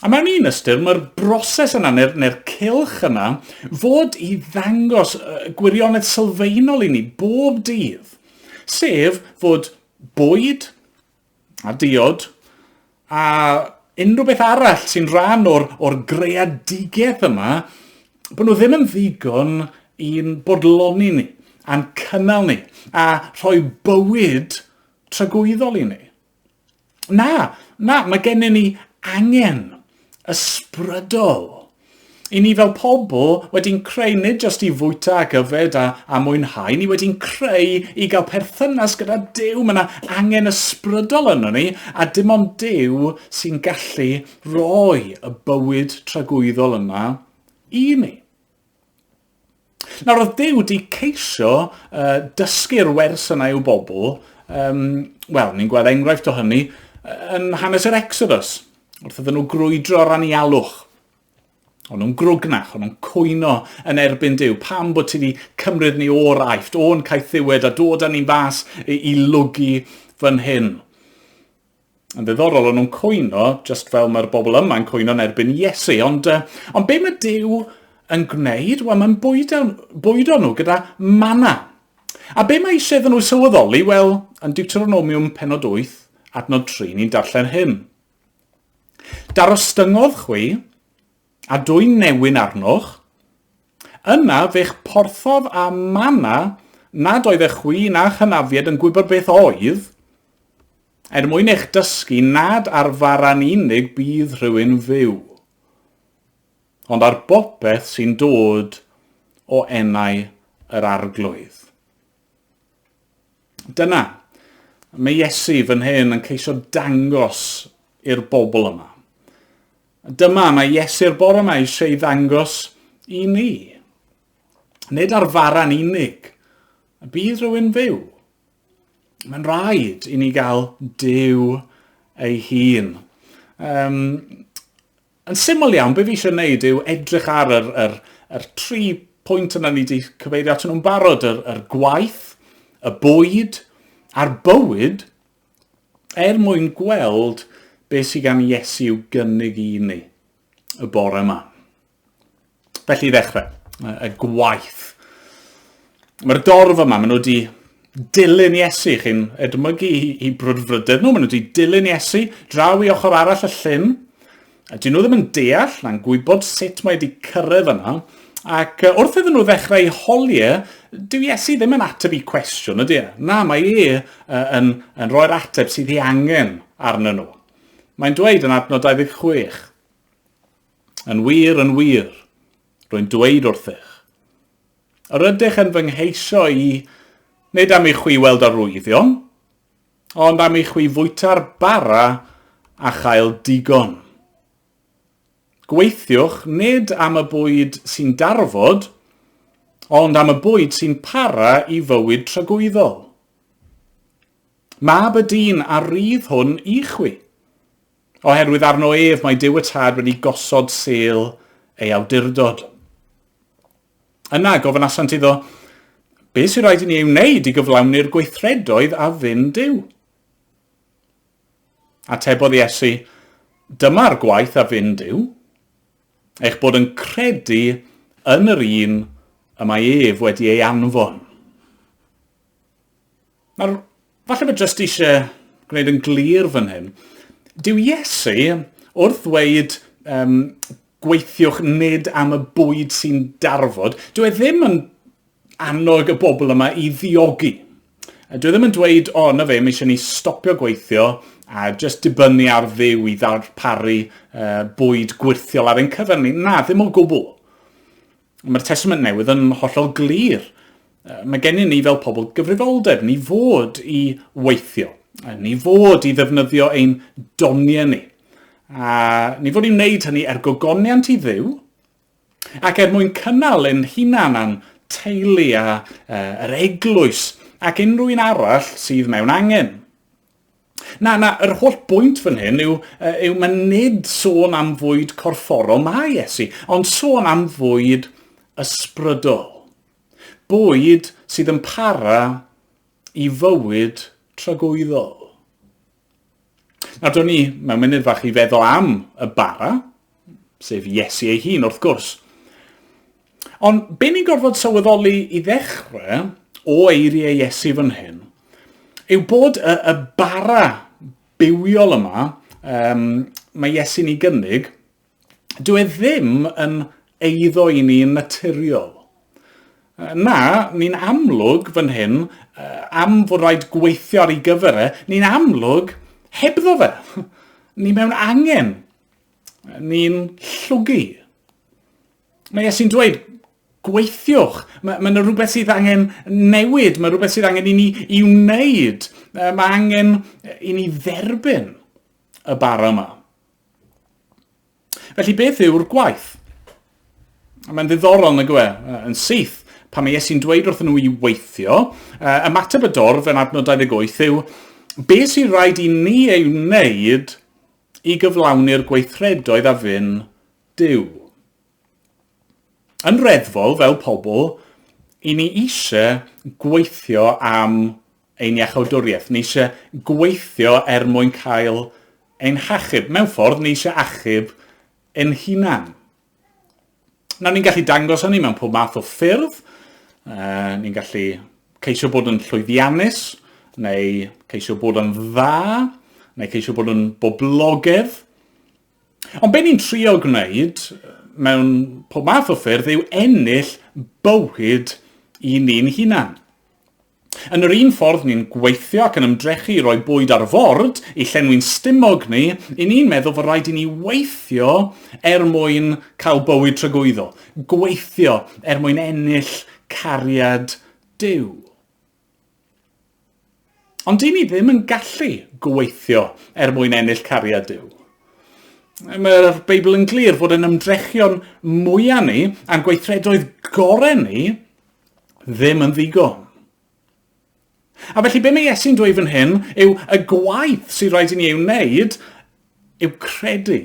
A mewn un ystyr, mae'r broses yna, neu'r neu cylch yna, fod i ddangos gwirionedd sylfaenol i ni bob dydd. Sef fod bwyd a diod a unrhyw beth arall sy'n rhan o'r, or greadigaeth yma, bod nhw ddim yn ddigon i'n bodloni ni, a'n cynnal ni, a rhoi bywyd tragwyddol i ni. Na, na, mae gennym ni angen ysbrydol. I ni fel pobl wedi'n creu nid jyst i fwyta ac yfed a, a mwynhau, ni wedi'n creu i gael perthynas gyda Duw. Mae yna angen ysbrydol yno ni, a dim ond Duw sy'n gallu rhoi y bywyd tragwyddol yna i ni. Nawr, oedd Duw wedi ceisio uh, dysgu'r wers yna i'w bobl, um, wel, ni'n gweld enghraifft o hynny yn hanes yr Exodus, wrth iddyn nhw grwydro ar anialwch. O'n nhw'n grwgnach, o'n nhw'n cwyno yn erbyn Duw. Pam bod ti wedi cymryd ni o'r aifft, o'n caethiwed a dod â ni'n fas i, i lwgu fan hyn? Yn ddiddorol, o'n nhw'n cwyno, just fel mae'r bobl yma'n cwyno yn erbyn Iesu. Ond, uh, ond be mae Duw yn gwneud? Wel, mae'n bwydo, bwydo nhw gyda mana. A be mae eisiau iddyn nhw sylweddoli? Wel, yn Deuteronomium penod 8, adnod 3, ni'n darllen hyn. Darostyngodd chwi, a dwyn newyn arnoch, yna fe'ch porthodd â mana nad oeddech chwi na chynafied yn gwybod beth oedd, er mwyn eich dysgu nad ar fara'n unig bydd rhywun fyw, ond ar bopeth sy'n dod o enau yr Arglwydd. Dyna, mae Iesu fan hyn yn ceisio dangos i'r bobl yma. Dyma, mae Iesu'r bore yma eisiau ei ddangos i ni. Nid ar fara'n unig, y bydd rhywun fyw. Mae'n rhaid i ni gael Duw ei hun. Um, yn syml iawn, be fi eisiau gwneud yw edrych ar yr, yr, yr tri pwynt yna ni wedi cyfeirio at nhw'n barod, yr, yr gwaith, y bwyd a'r bywyd, er mwyn gweld beth sydd gan Iesu i'w gynnig i ni y bore yma. Felly i ddechrau, y gwaith. Mae'r dorf yma, maen nhw wedi dilyn Iesu, chi'n edmygu i, i brwdfrydedd nhw, maen nhw wedi dilyn Iesu draw i ochr arall y llyn. A dyn nhw ddim yn deall na'n gwybod sut mae wedi cyrraedd yna. Ac wrth iddyn nhw ddechrau i holi e, dyw Iesu ddim yn ateb i cwestiwn, ydy e? Na, mae e yn, yn rhoi'r ateb sydd ei angen arnyn nhw. Mae'n dweud yn adnod 26, Yn wir, yn wir, rwy'n dweud wrthych, yr ydych yn fy ngheisio i, nid am i chwi weld arwyddion, ond am i chwi fwyta'r bara a chael digon. Gweithiwch nid am y bwyd sy'n darfod, ond am y bwyd sy'n para i fywyd tragwyddol. Mab y dyn a rydd hwn i chwi. Oherwydd arno ef mae Duw y Tad wedi gosod sêl ei awdurdod. Yna gofynasant iddo, Be sy'n rhaid i ni ei wneud i gyflawni'r gweithredoedd a fyn Duw? Atebodd Iesu, Dyma'r gwaith a fyn Duw, eich bod yn credu yn yr un y mae ef wedi ei anfon. Nawr, falle bod jyst eisiau gwneud yn glir fan hyn. Dyw Iesu, wrth ddweud um, gweithiwch nid am y bwyd sy'n darfod, dyw e ddim yn annog y bobl yma i ddiogi. Dwi e ddim yn dweud, o, na fe, mae eisiau ni stopio gweithio a just dibynnu ar ddiw i ddarparu uh, bwyd gwirthiol ar ein cyfer ni. Na, ddim o gwbl. Mae'r Testament Newydd yn hollol glir. Mae gennym ni fel pobl gyfrifoldeb, ni fod i weithio, ni fod i ddefnyddio ein doniau ni. A ni fod i wneud hynny er gogoniant i Dduw, ac er mwyn cynnal ein hunan a'n teulu a uh, yr eglwys ac unrhyw un arall sydd mewn angen. Na, na, yr holl bwynt fan hyn yw, yw mae nid sôn am fwyd corfforol mae Iesu, ond sôn am fwyd ysbrydol. Bwyd sydd yn para i fywyd tragwyddol. Nawr, do'n ni mewn munud fach i feddwl am y bara, sef Iesu ei hun wrth gwrs. Ond be ni'n gorfod sylweddoli i ddechrau o eiriau Iesu fan hyn yw bod y, y bara bywiol yma um, mae Iesu'n ei gynnig, dyw e ddim yn eiddo i ni'n naturiol. Na, ni'n amlwg fan hyn, am fod rhaid gweithio ar ei gyfer e, ni'n amlwg hebddo fe. Ni mewn angen. Ni'n llwgu. Mae Iesu'n dweud, gweithiwch. Mae, mae yna rhywbeth sydd angen newid, mae rhywbeth sydd angen i ni i wneud. Mae angen i ni dderbyn y bara yma. Felly beth yw'r gwaith? Mae'n ddiddorol nag yw e, yn syth, pan mae Iesu'n dweud wrthyn nhw i weithio, ymateb y dorf yn adnod 28 yw, be sy'n rhaid i ni ei wneud i gyflawni'r gweithredoedd a fyn Duw. Yn reddfol, fel pobl, i ni eisiau gweithio am ein iachawdwriaeth. Ni eisiau gweithio er mwyn cael ein hachub. Mewn ffordd, ni eisiau achub ein hunan. Nawr, ni'n gallu dangos hynny mewn pob math o ffyrdd. Uh, ni'n gallu ceisio bod yn llwyddiannus, neu ceisio bod yn dda, neu ceisio bod yn boblogaidd. Ond be ni'n trio gwneud mewn pob math o ffyrdd yw ennill bywyd i ni'n hunan. Yn yr un ffordd ni'n gweithio ac yn ymdrechu i roi bwyd ar y ford, i llenwi'n stumog ni, i ni'n meddwl fod rhaid i ni weithio er mwyn cael bywyd tragwyddol. Gweithio er mwyn ennill cariad Duw. Ond dyn ni ddim yn gallu gweithio er mwyn ennill cariad Duw. Mae'r Beibl yn glir fod yn ymdrechion mwyaf ni a'n gweithredoedd gorau ni ddim yn ddigon. A felly be mae Iesu'n dweud fan hyn yw y gwaith sydd rhaid i ni ei wneud yw credu.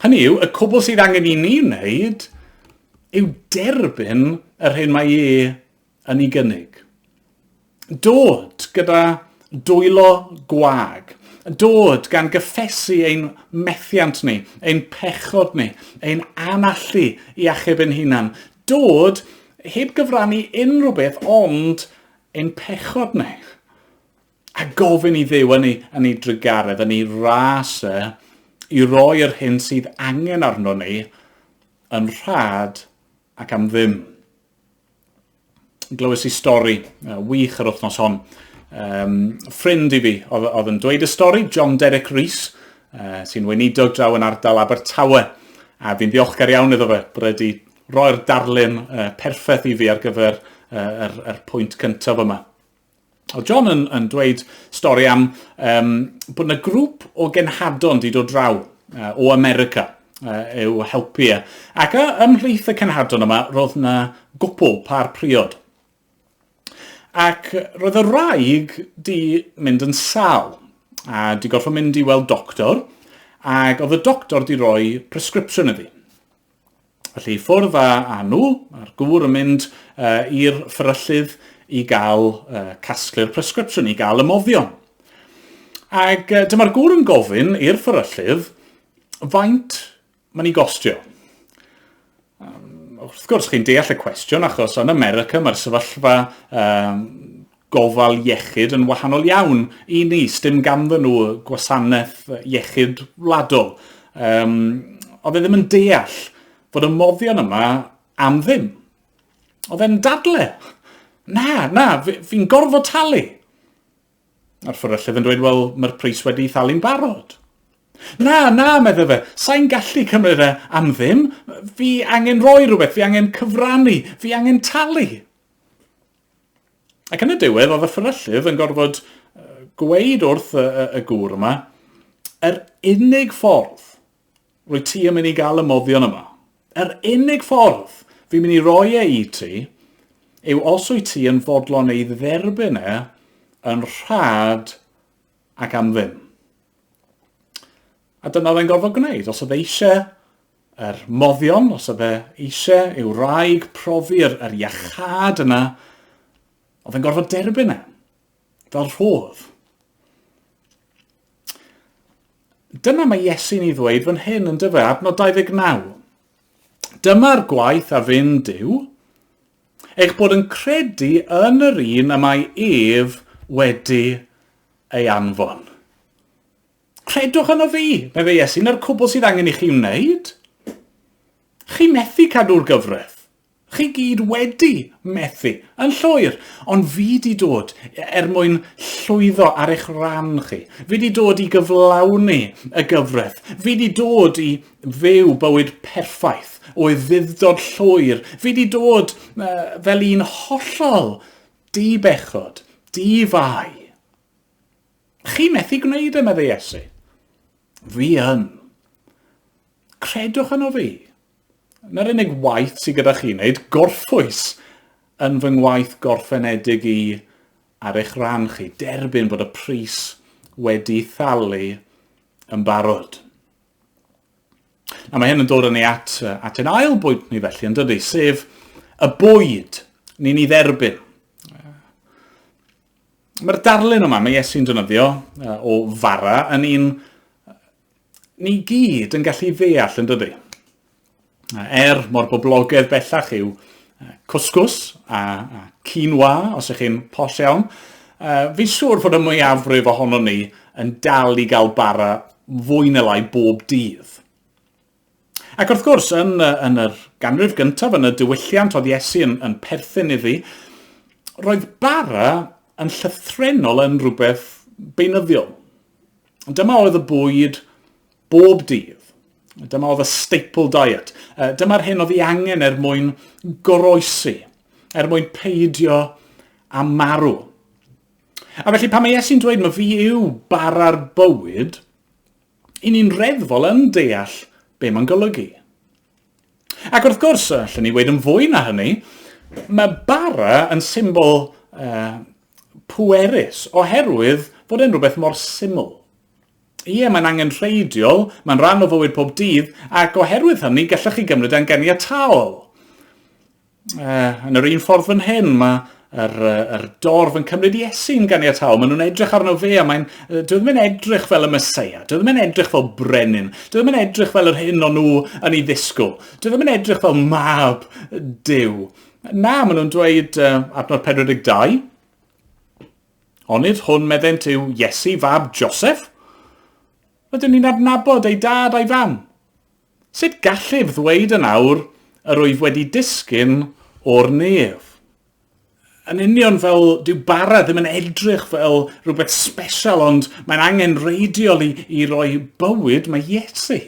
Hynny yw, y cwbl sydd angen i ni wneud yw derbyn yr hyn mae e yn ei gynnig. Dod gyda dwylo gwag. Dod gan gyffesu ein methiant ni, ein pechod ni, ein anallu i achub ein hunan. Dod heb gyfrannu unrhyw beth ond ein pechod ni. A gofyn i Dduw yn ei, yn ei drugaredd, yn ei ras e, i roi yr hyn sydd angen arno ni yn rhad ac am ddim. Glywes i stori uh, wych yr wythnos hon. Um, ffrind i fi oedd, oedd yn dweud y stori, John Derek Rees, uh, sy'n weinidog draw yn ardal Abertawe. A fi'n ddiolchgar iawn iddo fe bod wedi roi'r darlun uh, perffaith i fi ar gyfer uh, yr, yr pwynt cyntaf yma. Oedd John yn, yn dweud stori am um, bod yna grŵp o genhadon di dod draw uh, o America uh, i'w helpu e. Ac uh, ymhlith y cenhadon yma, roedd yna gwpl par priod. Ac roedd y wraig di mynd yn sal a di gorfod mynd i weld doctor ac oedd y doctor di roi prescription iddi. Felly i ffwrdd â, â nhw, a'r gŵr yn mynd uh, i'r fferyllydd i gael uh, casglu'r prescription, i gael y moddion. Ac uh, dyma'r gŵr yn gofyn i'r fferyllydd faint mae'n ei gostio. Um, wrth gwrs, chi'n deall y cwestiwn, achos yn America mae'r sefyllfa um, gofal iechyd yn wahanol iawn i ni. Sdim ganddyn nhw gwasanaeth iechyd wladol. Um, oedd e ddim yn deall fod y moddion yma am ddim. Oedd e'n dadle. Na, na, fi'n fi gorfod talu. A'r fferyllydd yn dweud, wel, mae'r pris wedi thalu'n barod. Na, na, medde fe, sa'n gallu cymryd e am ddim. Fi angen rhoi rhywbeth, fi angen cyfrannu, fi angen talu. Ac yn y diwedd, oedd y fferyllydd yn gorfod gweud wrth y, y, y gŵr yma, yr unig ffordd rwy ti yn mynd i gael y moddion yma, yr unig ffordd fi'n mynd i roi e i ti, yw os wyt ti yn fodlon ei dderbyn e yn rhad ac am ddim. A dyna oedd e'n gorfod gwneud. Os oedd e eisiau yr moddion, os oedd e eisiau i'w wraig profi'r yr iachâd yna, oedd e'n gorfod derbyn e, fel rhodd. Dyna mae Iesu'n ei ddweud fan hyn yn dyfe, adnod 29. Dyma'r gwaith a fyn Duw, eich bod yn credu yn yr un y mae ef wedi ei anfon. Credwch yno fi, meddai Iesu, na'r cwbl sydd angen i chi wneud. Chi methu cadw'r gyfraith. Chi gyd wedi methu, yn llwyr. Ond fi di dod er mwyn llwyddo ar eich rhan chi. Fi di dod i gyflawni y gyfraith. Fi di dod i fyw bywyd perffaith o ufudd-dod llwyr. Fi di dod uh, fel un hollol di-bechod, di-fai. Chi methu gwneud e, meddai Iesu. Fi yn. Credwch yno fi. Na'r unig waith sydd gyda chi wneud, gorffwys yn fy ngwaith gorffenedig i ar eich rhan chi, derbyn bod y pris wedi thalu yn barod. A mae hyn yn dod â ni at, at ein ail bwynt ni felly, yn dydy, sef y bwyd ni'n ei dderbyn. Mae'r darlun yma, mae Iesu'n defnyddio o fara yn un ni gyd yn gallu ddeall yn dydy. Er mor boblogaidd bellach yw cwscws a, a quinoa, os ych chi'n posh iawn, fi'n siŵr fod y mwyafrif ohonon ni yn dal i gael bara fwy neu lai bob dydd. Ac wrth gwrs, yn, yn yr ganrif gyntaf, yn y diwylliant oedd Iesu yn, yn perthyn iddi, Roedd bara yn llythrennol yn rhywbeth beunyddiol. Dyma oedd y bwyd bob dydd. Dyma oedd y staple diet. Dyma'r hyn oedd ei angen er mwyn goroesi, er mwyn peidio a marw. A felly pan mae Iesu'n dweud mae fi yw bara'r bywyd, i ni'n reddfol yn deall be mae'n golygu. Ac wrth gwrs, allan ni weid yn fwy na hynny, mae bara yn symbol pwerus oherwydd fod e'n rhywbeth mor syml. Ie, mae'n angenrheidiol, mae'n rhan o fywyd pob dydd, ac oherwydd hynny gallech chi gymryd e'n ganiataol. Yn yr un ffordd fan hyn, mae yr, yr dorf yn cymryd Iesu'n ganiataol. Maen nhw'n edrych arno fe a mae'n, dwi ddim yn edrych fel y Meseia, dwi ddim yn edrych fel brenin, dwi ddim yn edrych fel yr hyn o'n nhw yn ei ddisgwyl, dwi ddim yn edrych fel mab Duw. Na, maen nhw'n dweud, adnod 42, Onid hwn meddent yw Iesu fab Joseph? Rydyn ni'n adnabod ei dad a'i fam. Sut gallif ddweud yn awr yr wyf wedi disgyn o'r nef? Yn union fel dyw bara ddim yn edrych fel rhywbeth special ond mae'n angenrheidiol i, i roi bywyd, mae Iesu.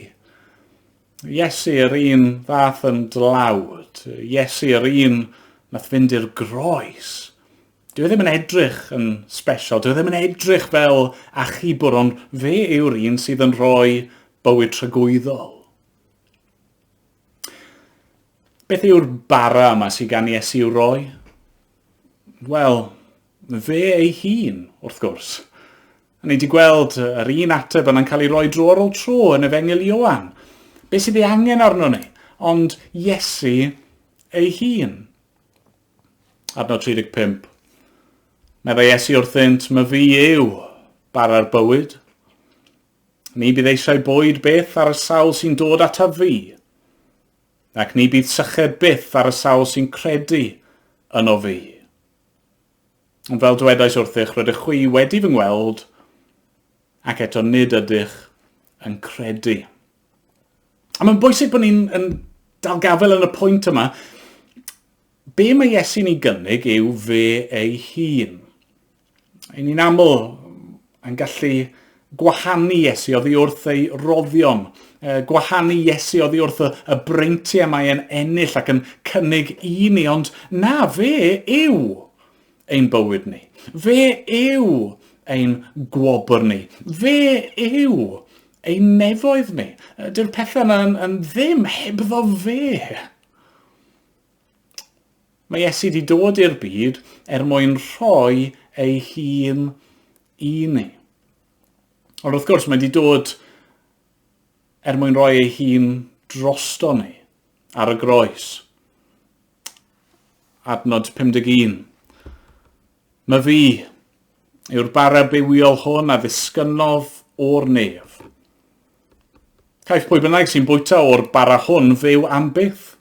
Iesu yr un fath yn dlawd. Iesu yr un nath fynd i'r groes. Dyw e ddim yn edrych yn special, dyw e ddim yn edrych fel achubwr, ond fe yw'r un sydd yn rhoi bywyd tragwyddol. Beth yw'r bara yma sydd gan Iesu i'w roi? Wel, fe ei hun, wrth gwrs. A ni wedi gweld yr un ateb yna'n cael ei roi dro ar ôl tro yn Efengyl Ioan. Be sydd ei angen arno ni? Ond Iesu ei hun. Adnod 35. Meddai Iesu wrthynt, my fi yw bara'r bywyd. Ni bydd eisiau bwyd byth ar y sawl sy'n dod ataf fi, ac ni bydd syched byth ar y sawl sy'n credu yno fi. Ond fel dywedais wrthych, rydych chwi wedi fy ngweld, ac eto nid ydych yn credu. A mae'n bwysig bod ni'n yn dal gafael yn y pwynt yma. Be mae Iesu'n ei gynnig yw fe ei hun. Yn ni'n aml yn gallu gwahanu Iesu oddi wrth ei roddion, gwahanu Iesu oddi wrth y, y breintiau mae e'n ennill ac yn cynnig i ni, ond na, fe yw ein bywyd ni. Fe yw ein gwobr ni. Fe yw ein nefoedd ni. Dyw'r pethau yna yn, yn ddim hebddo fe. Mae Iesu wedi dod i'r byd er mwyn rhoi ei hun i ni. Ond wrth gwrs mae wedi dod er mwyn rhoi ei hun drosto ni ar y groes. Adnod 51. Mae fi yw'r bara bywiol hwn a ddisgynnodd o'r nef. Caiff pwy bynnag sy'n bwyta o'r bara hwn fyw am byth.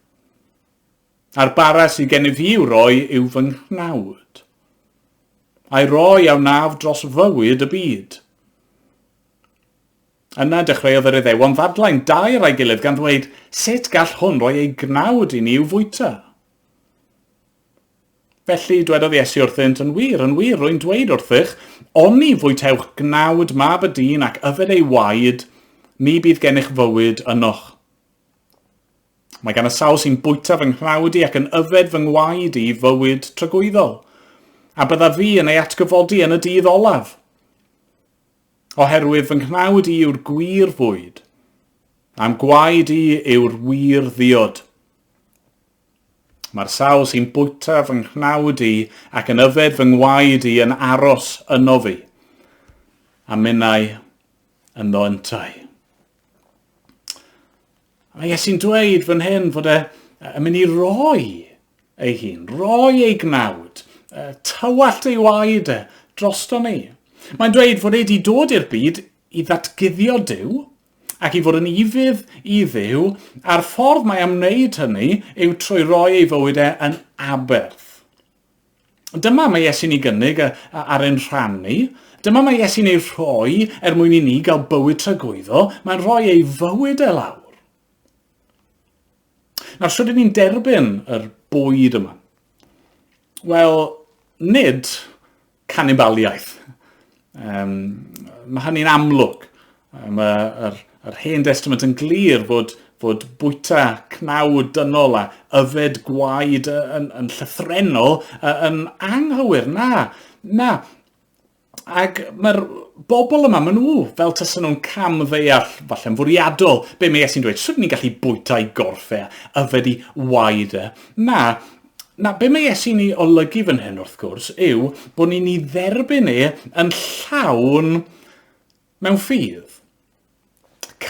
A'r bara sydd gennyf fi i'w roi yw fy nghnawd. A'i roi a wnaf dros fywyd y byd. Yna dechreuodd yr Iddewon ddadlau'n daer â'i gilydd gan ddweud, sut gall hwn roi ei gnawd i ni i'w fwyta? Felly dwedodd Iesu wrthynt, yn wir, yn wir, rwy'n dweud wrthych, oni fwytewch gnawd mab y dyn ac yfed ei waed, ni bydd gennych fywyd ynoch. Mae gan y sawl sy'n bwyta fy nghnawd i ac yn yfed fy ngwaed i fywyd tragwyddol, a byddaf fi yn ei atgyfodi yn y dydd olaf. Oherwydd fy nghnawd i yw'r gwir fwyd, a'm gwaed i yw'r wir ddiod. Mae'r sawl sy'n bwyta fy nghnawd i ac yn yfed fy ngwaed i yn aros yno fi, a minnau ynddo yntau. A mae Iesu'n dweud fan hyn fod e yn mynd i roi ei hun, roi ei gnawd, tywallt ei waed e drosto ni. Mae'n dweud fod e wedi dod i'r byd i ddatguddio Duw ac i fod yn ufudd i Dduw, a'r ffordd mae am wneud hynny yw trwy roi ei fywyd e yn aberth. Dyma mae Iesu'n ei gynnig ar ein rhan ni. Dyma mae Iesu'n ei rhoi er mwyn i ni gael bywyd tragwyddo. Mae'n rhoi ei fywyd e lawr. Nawr, sut ydyn ni'n derbyn yr bwyd yma? Wel, Nid canibaliaeth. Um, mae hynny'n amlwg. Mae yr, yr Hen Testament yn glir fod, fod bwyta cnawd dynol a yfed gwaed yn, yn llythrenol yn anghywir. Na, na. Ac mae'r bobl yma, maen nhw fel tasen nhw'n cam ddeall, falle'n fwriadol, be mae Iesu'n dweud, sut ni'n gallu bwyta i gorff e, yfed i waed e. Na, na, be mae Iesu'n ei olygu fan hyn, wrth gwrs, yw bod ni'n ei dderbyn e yn llawn mewn ffydd.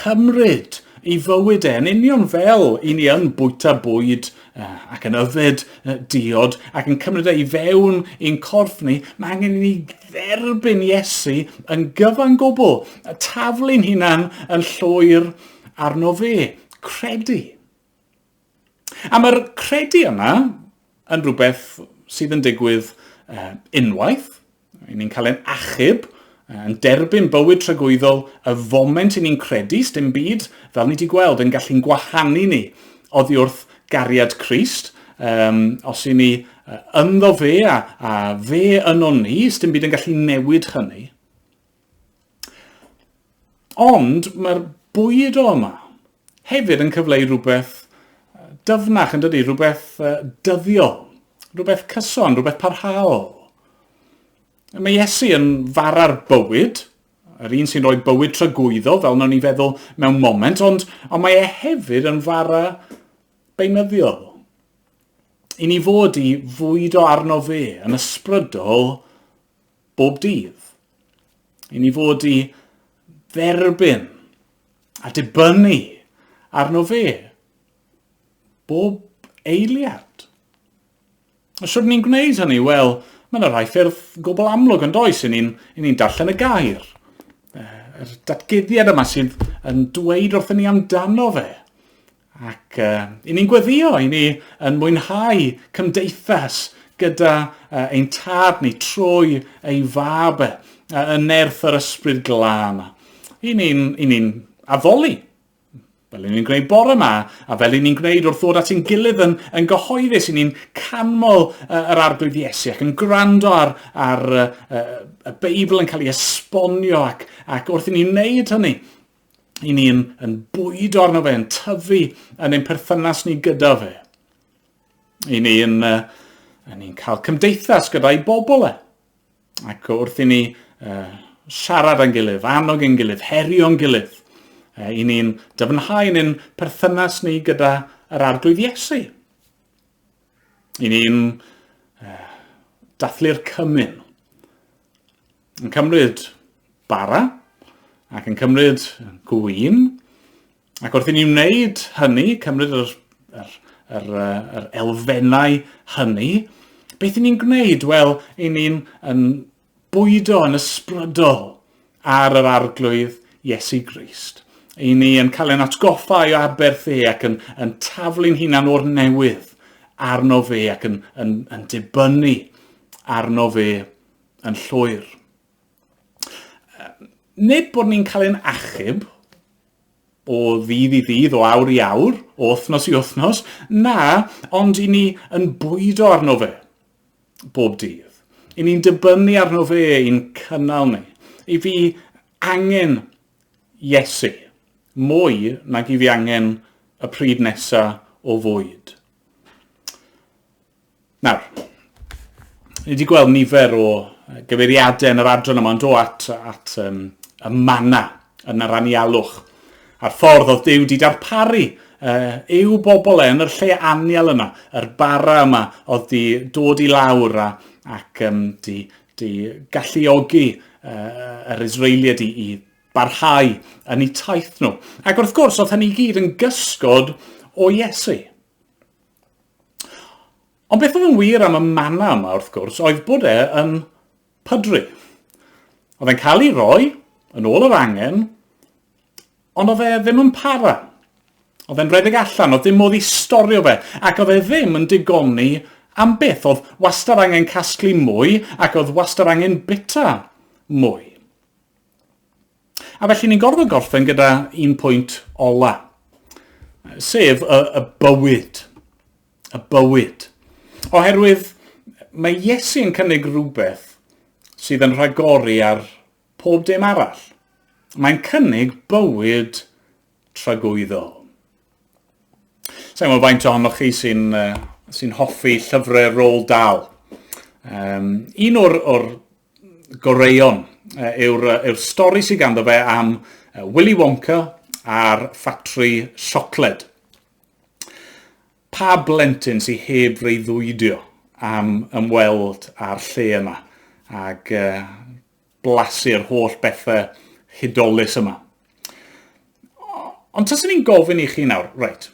Cymryd ei fywyd e yn union fel i ni yn bwyta bwyd ac yn yfed diod ac yn cymryd e i fewn i'n corff ni, mae angen i ni dderbyn Iesu yn gyfan gwbl, taflu'n hunan yn llwyr arno fe, credu. A mae'r credu yma yn rhywbeth sydd yn digwydd uh, unwaith. I ni'n cael ein achub, yn derbyn bywyd tragwyddol y foment i ni'n credu, dim byd, fel ni wedi gweld, yn gallu'n gwahanu ni oddi wrth gariad Crist. Um, os i ni ynddo fe a, a fe yno ni, dim byd yn gallu newid hynny. Ond mae'r bwydo yma hefyd yn cyfleu rhywbeth dyfnach yn dydy, rhywbeth dyddiol, rhywbeth cyson, rhywbeth parhaol. Mae Iesu yn fara'r bywyd, yr un sy'n rhoi bywyd tragwyddo, fel nawn ni feddwl mewn moment, ond, ond mae e hefyd yn fara beunyddiol. I ni fod i fwydo arno fe yn ysbrydol bob dydd. I ni fod i dderbyn a dibynnu arno fe bob eiliad. A sut ni'n gwneud hynny? Wel, mae yna rhai ffyrdd gwbl amlwg yn does, i ni'n ni darllen y gair. Yr datguddiad yma sydd yn dweud wrthyn ni amdano fe. Ac uh, i ni'n gweddio, i ni yn mwynhau cymdeithas gyda uh, ein tad ni trwy ei fab e, uh, yn nerth yr ysbryd glân. I ni'n ni addoli, fel i ni'n gwneud bore yma, a fel i ni'n gwneud wrth ddod at ein gilydd yn, yn gyhoeddus, i ni'n canmol uh, yr arglwydd Iesu ac yn gwrando ar, ar uh, uh, y Beibl yn cael ei esbonio ac, ac wrth i ni wneud hynny, i ni'n yn bwydo arno fe, yn tyfu yn ein perthynas ni gyda fe. I ni'n uh, ni'n cael cymdeithas gyda'i bobl e. Ac wrth i ni uh, siarad â'n gilydd, annog ein gilydd, herio'n gilydd, uh, i ni'n dyfnhau yn ein perthynas ni gyda yr Arglwydd Iesu. I ni'n uh, dathlu'r cymun. Yn cymryd bara ac yn cymryd gwin. Ac wrth i ni wneud hynny, cymryd yr, yr, yr, yr elfennau hynny, beth i ni'n gwneud? Wel, i ni'n yn bwydo yn ysbrydol ar yr arglwydd Iesu Grist. I ni yn cael ein atgoffa o'i aberth e ac yn, yn taflu'n hunan o'r newydd arno fe ac yn, yn, yn dibynnu arno fe yn llwyr. Nid bod ni'n cael ein achub o ddydd i ddydd, o awr i awr, o wythnos i wythnos, na, ond i ni yn bwydo arno fe bob dydd. I ni'n dibynnu arno fe i'n cynnal ni. I fi angen Iesu mwy nag i fi angen y pryd nesa o fwyd. Nawr, ni wedi gweld nifer o gyfeiriadau yn yr adran yma yn dod at, at um, y mana yn yr anialwch. A'r ffordd oedd Duw wedi darparu uh, i'w bobl e yn yr lle anial yna, yr bara yma oedd di dod i lawr a, ac um, di, di galluogi uh, yr Israeliaid i, i barhau yn eu taith nhw. Ac wrth gwrs, oedd hynny i gyd yn gysgod o Iesu. Ond beth oedd yn wir am y mana yma, wrth gwrs, oedd bod e yn pydru. Oedd e'n cael ei roi, yn ôl yr angen, ond oedd e ddim yn para. Oedd e'n rhedeg allan, oedd dim modd i storio fe, ac oedd e ddim yn digoni am byth. Oedd wastad angen casglu mwy, ac oedd wastad angen bita mwy. A felly ni'n gorfod gorffen gyda un pwynt ola, sef y, y bywyd. Y bywyd. Oherwydd, Mae Iesu yn cynnig rhywbeth sydd yn rhagori ar pob dim arall. Mae'n cynnig bywyd tragwyddol. Sa'n gwybod faint ohonoch chi sy'n uh, sy hoffi llyfrau Roald Dahl. Um, un o'r, or goreuon uh, yw'r, yw stori sydd ganddo fe am uh, Willy Wonka a'r ffatri siocled. Pa blentyn sydd heb freuddwydio am ymweld â'r lle yma ac uh, blasu'r holl bethau hudolus yma? Ond taswn i'n gofyn i chi nawr, reit,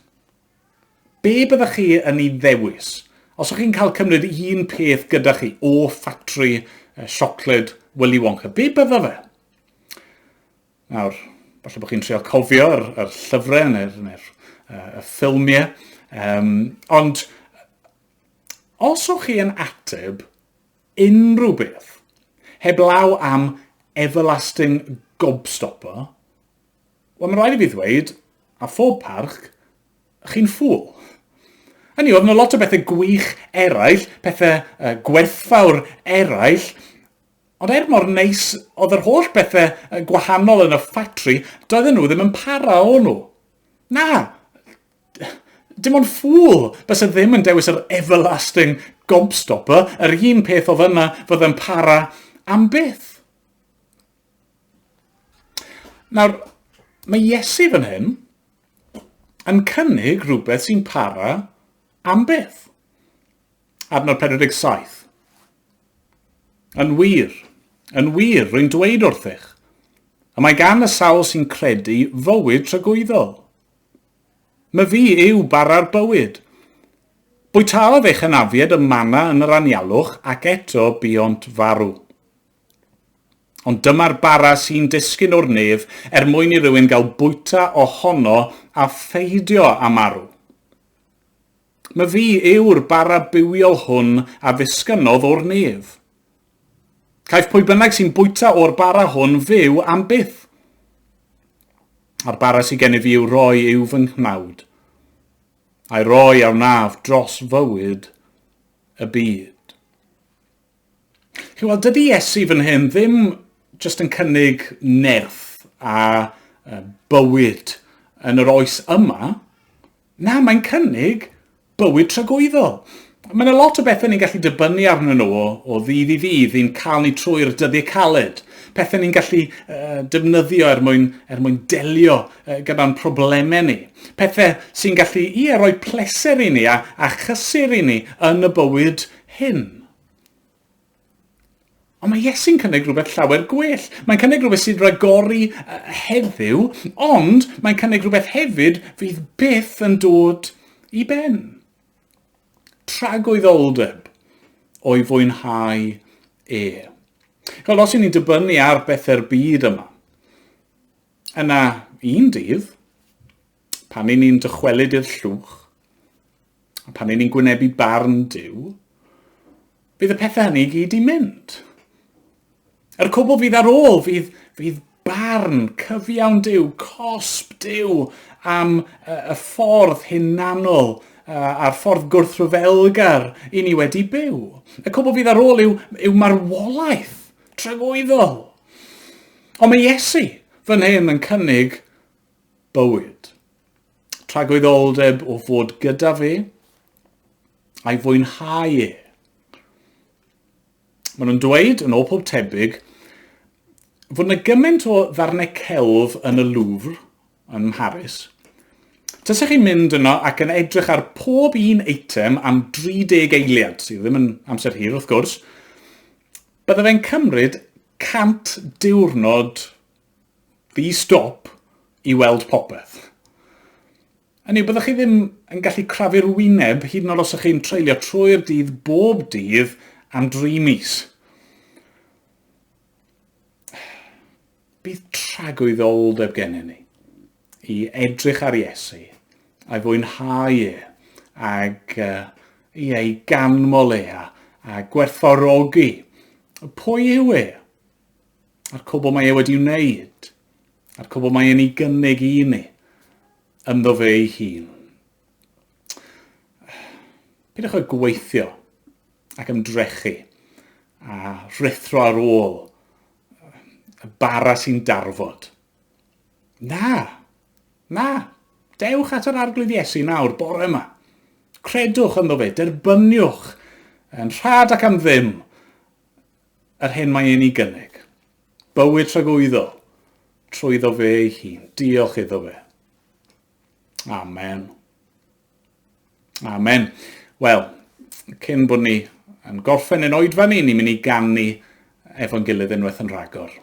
be byddech chi yn ei ddewis? Os ydych chi'n cael cymryd un peth gyda chi o ffatri siocled Willy Wonka, be bydda fe? Nawr, falle bod chi'n trio cofio yr, yr llyfrau neu'r neu y ffilmiau, um, ond os o'ch chi yn ateb unrhyw beth, heblaw am everlasting gobstopper, wel mae'n rhaid i fi ddweud, a phob parch, chi'n ffŵl. Hynny oedd yna lot o bethau gwych eraill, pethau uh, gwerthfawr eraill, Ond er mor neis oedd yr holl bethau gwahanol yn y ffatri, doedden nhw ddim yn para o'n nhw. Na, dim ond ffŵl byse ddim yn dewis yr everlasting gobstopper, yr un peth oedd yna fydde'n para am byth. Nawr, mae Iesu fan hyn yn cynnig rhywbeth sy'n para am byth. Adnod 47. Yn wir, yn wir, rwy'n dweud wrthych, y mae gan y sawl sy'n credu fywyd tragwyddol. Myfi yw bara'r bywyd. Bwytaodd eich hynafied y mana yn yr anialwch ac eto buont farw. Ond dyma'r bara sy'n disgyn o'r nef er mwyn i rywun gael bwyta ohono a pheidio â marw. Myfi yw'r bara bywiol hwn a ddisgynnodd o'r nef. Caiff pwy bynnag sy'n bwyta o'r bara hwn fyw am byth. A'r bara sydd gennyf i i'w roi yw fy nghnawd, a'i roi a wnaf dros fywyd y byd. Chi'n gweld, dydy Iesu fan hyn ddim jyst yn cynnig nerth a bywyd yn yr oes yma. Na, mae'n cynnig bywyd tragwyddol. Mae yna lot o bethau ni'n gallu dibynnu arnyn nhw o, o ddydd i ddydd i'n cael ni trwy'r dyddiau caled. Pethau ni'n gallu uh, defnyddio er mwyn, er mwyn delio uh, gyda'n problemau ni. Pethau sy'n gallu, ie, rhoi pleser i ni a, a chysur i ni yn y bywyd hyn. Ond mae Iesu'n cynnig rhywbeth llawer gwell. Mae'n cynnig rhywbeth sy'n rhagori heddiw, ond mae'n cynnig rhywbeth hefyd fydd byth yn dod i ben. Tragwyddoldeb o'i fwynhau e. Wel, os y'n ni'n dibynnu ar bethau'r byd yma, yna un dydd, pan y'n ni'n dychwelyd i'r llwch, A pan ni'n gwynebu barn Duw, bydd y pethau hynny i gyd i mynd. Yr cwbl fydd ar ôl fydd, fydd barn cyfiawn Duw, cosb Duw am y ffordd hunanol a'r ffordd gwrthryfelgar i ni wedi byw. Y cwbl fydd ar ôl yw, yw marwolaeth tragwyddol. Ond mae Iesu fan hyn yn cynnig bywyd. Tragwyddoldeb o fod gyda fe a'i fwynhau e. Maen nhw'n dweud, yn ôl pob tebyg, fod yna gymaint o ddarnau celf yn y Louvre yn Mharis. Tasech chi'n mynd yno ac yn edrych ar pob un eitem am 30 eiliad, sydd ddim yn amser hir wrth gwrs, bydde fe'n cymryd 100 diwrnod ddi-stop i weld popeth. Hynny yw, byddwch chi ddim yn gallu crafu'r wyneb hyd yn oed os ydych chi'n treulio trwy'r dydd bob dydd am dri mis. Bydd tragwyddoldeb gennym ni i edrych ar Iesu a'i fwynhau e ag uh, i ei ganmol e a, a gwerthfawrogi pwy yw e a'r cwbl mae e wedi wneud, a'r cwbl mae e'n ei gynnig i ni, ynddo fe ei hun. Peidiwch â gweithio ac ymdrechu a rhuthro ar ôl y bara sy'n darfod. Na, na, dewch at yr Arglwydd Iesu nawr, bore yma. Credwch ynddo fe, derbyniwch yn rhad ac am ddim yr hyn mae e'n ei gynnig. Bywyd tragwyddol, trwyddo fe ei hun. Diolch iddo fe. Amen. Amen. Wel, cyn bod ni yn gorffen yn oedfa ni, ni'n mynd i ganu efo'n gilydd unwaith yn rhagor.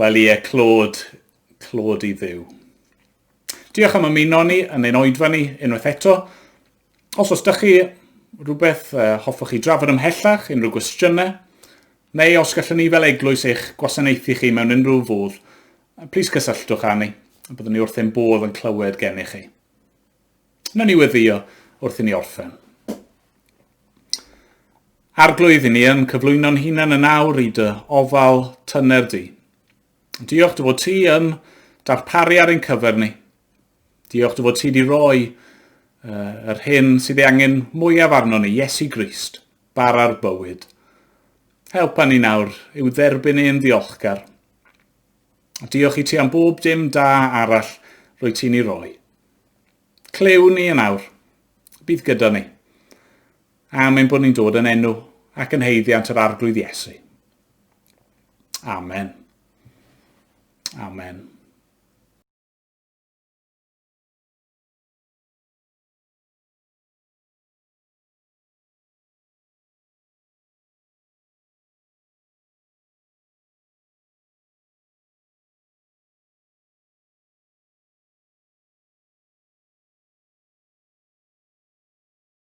Wel ie, clod, clod i Dduw. Diolch am ymuno ni yn ein oedfa ni unwaith eto. Os oes dych chi rhywbeth hoffwch chi drafod ymhellach, unrhyw gwestiynau, neu os gallwn ni fel eglwys eich gwasanaethu chi mewn unrhyw fodd, plis cysylltwch â ni. Byddwn ni wrth ein bodd yn clywed gennych chi. Wnawn ni weddio wrth i ni orffen. Arglwydd, i ni yn cyflwyno'n hunan yn awr i dy ofal tyner di. Diolch dy fod ti yn darparu ar ein cyfer ni. Diolch dy fod ti wedi rhoi uh, yr hyn sydd ei angen mwyaf arno ni, Iesu Grist, bara'r bywyd. Helpa ni nawr i'w dderbyn e'n ddiolchgar. Diolch i ti am bob dim da arall rwy ti'n ei roi. Clyw ni yn awr. Bydd gyda ni. Am ein bod ni'n dod yn enw ac yn haeddiant yr Arglwydd Iesu. Amen. Amen.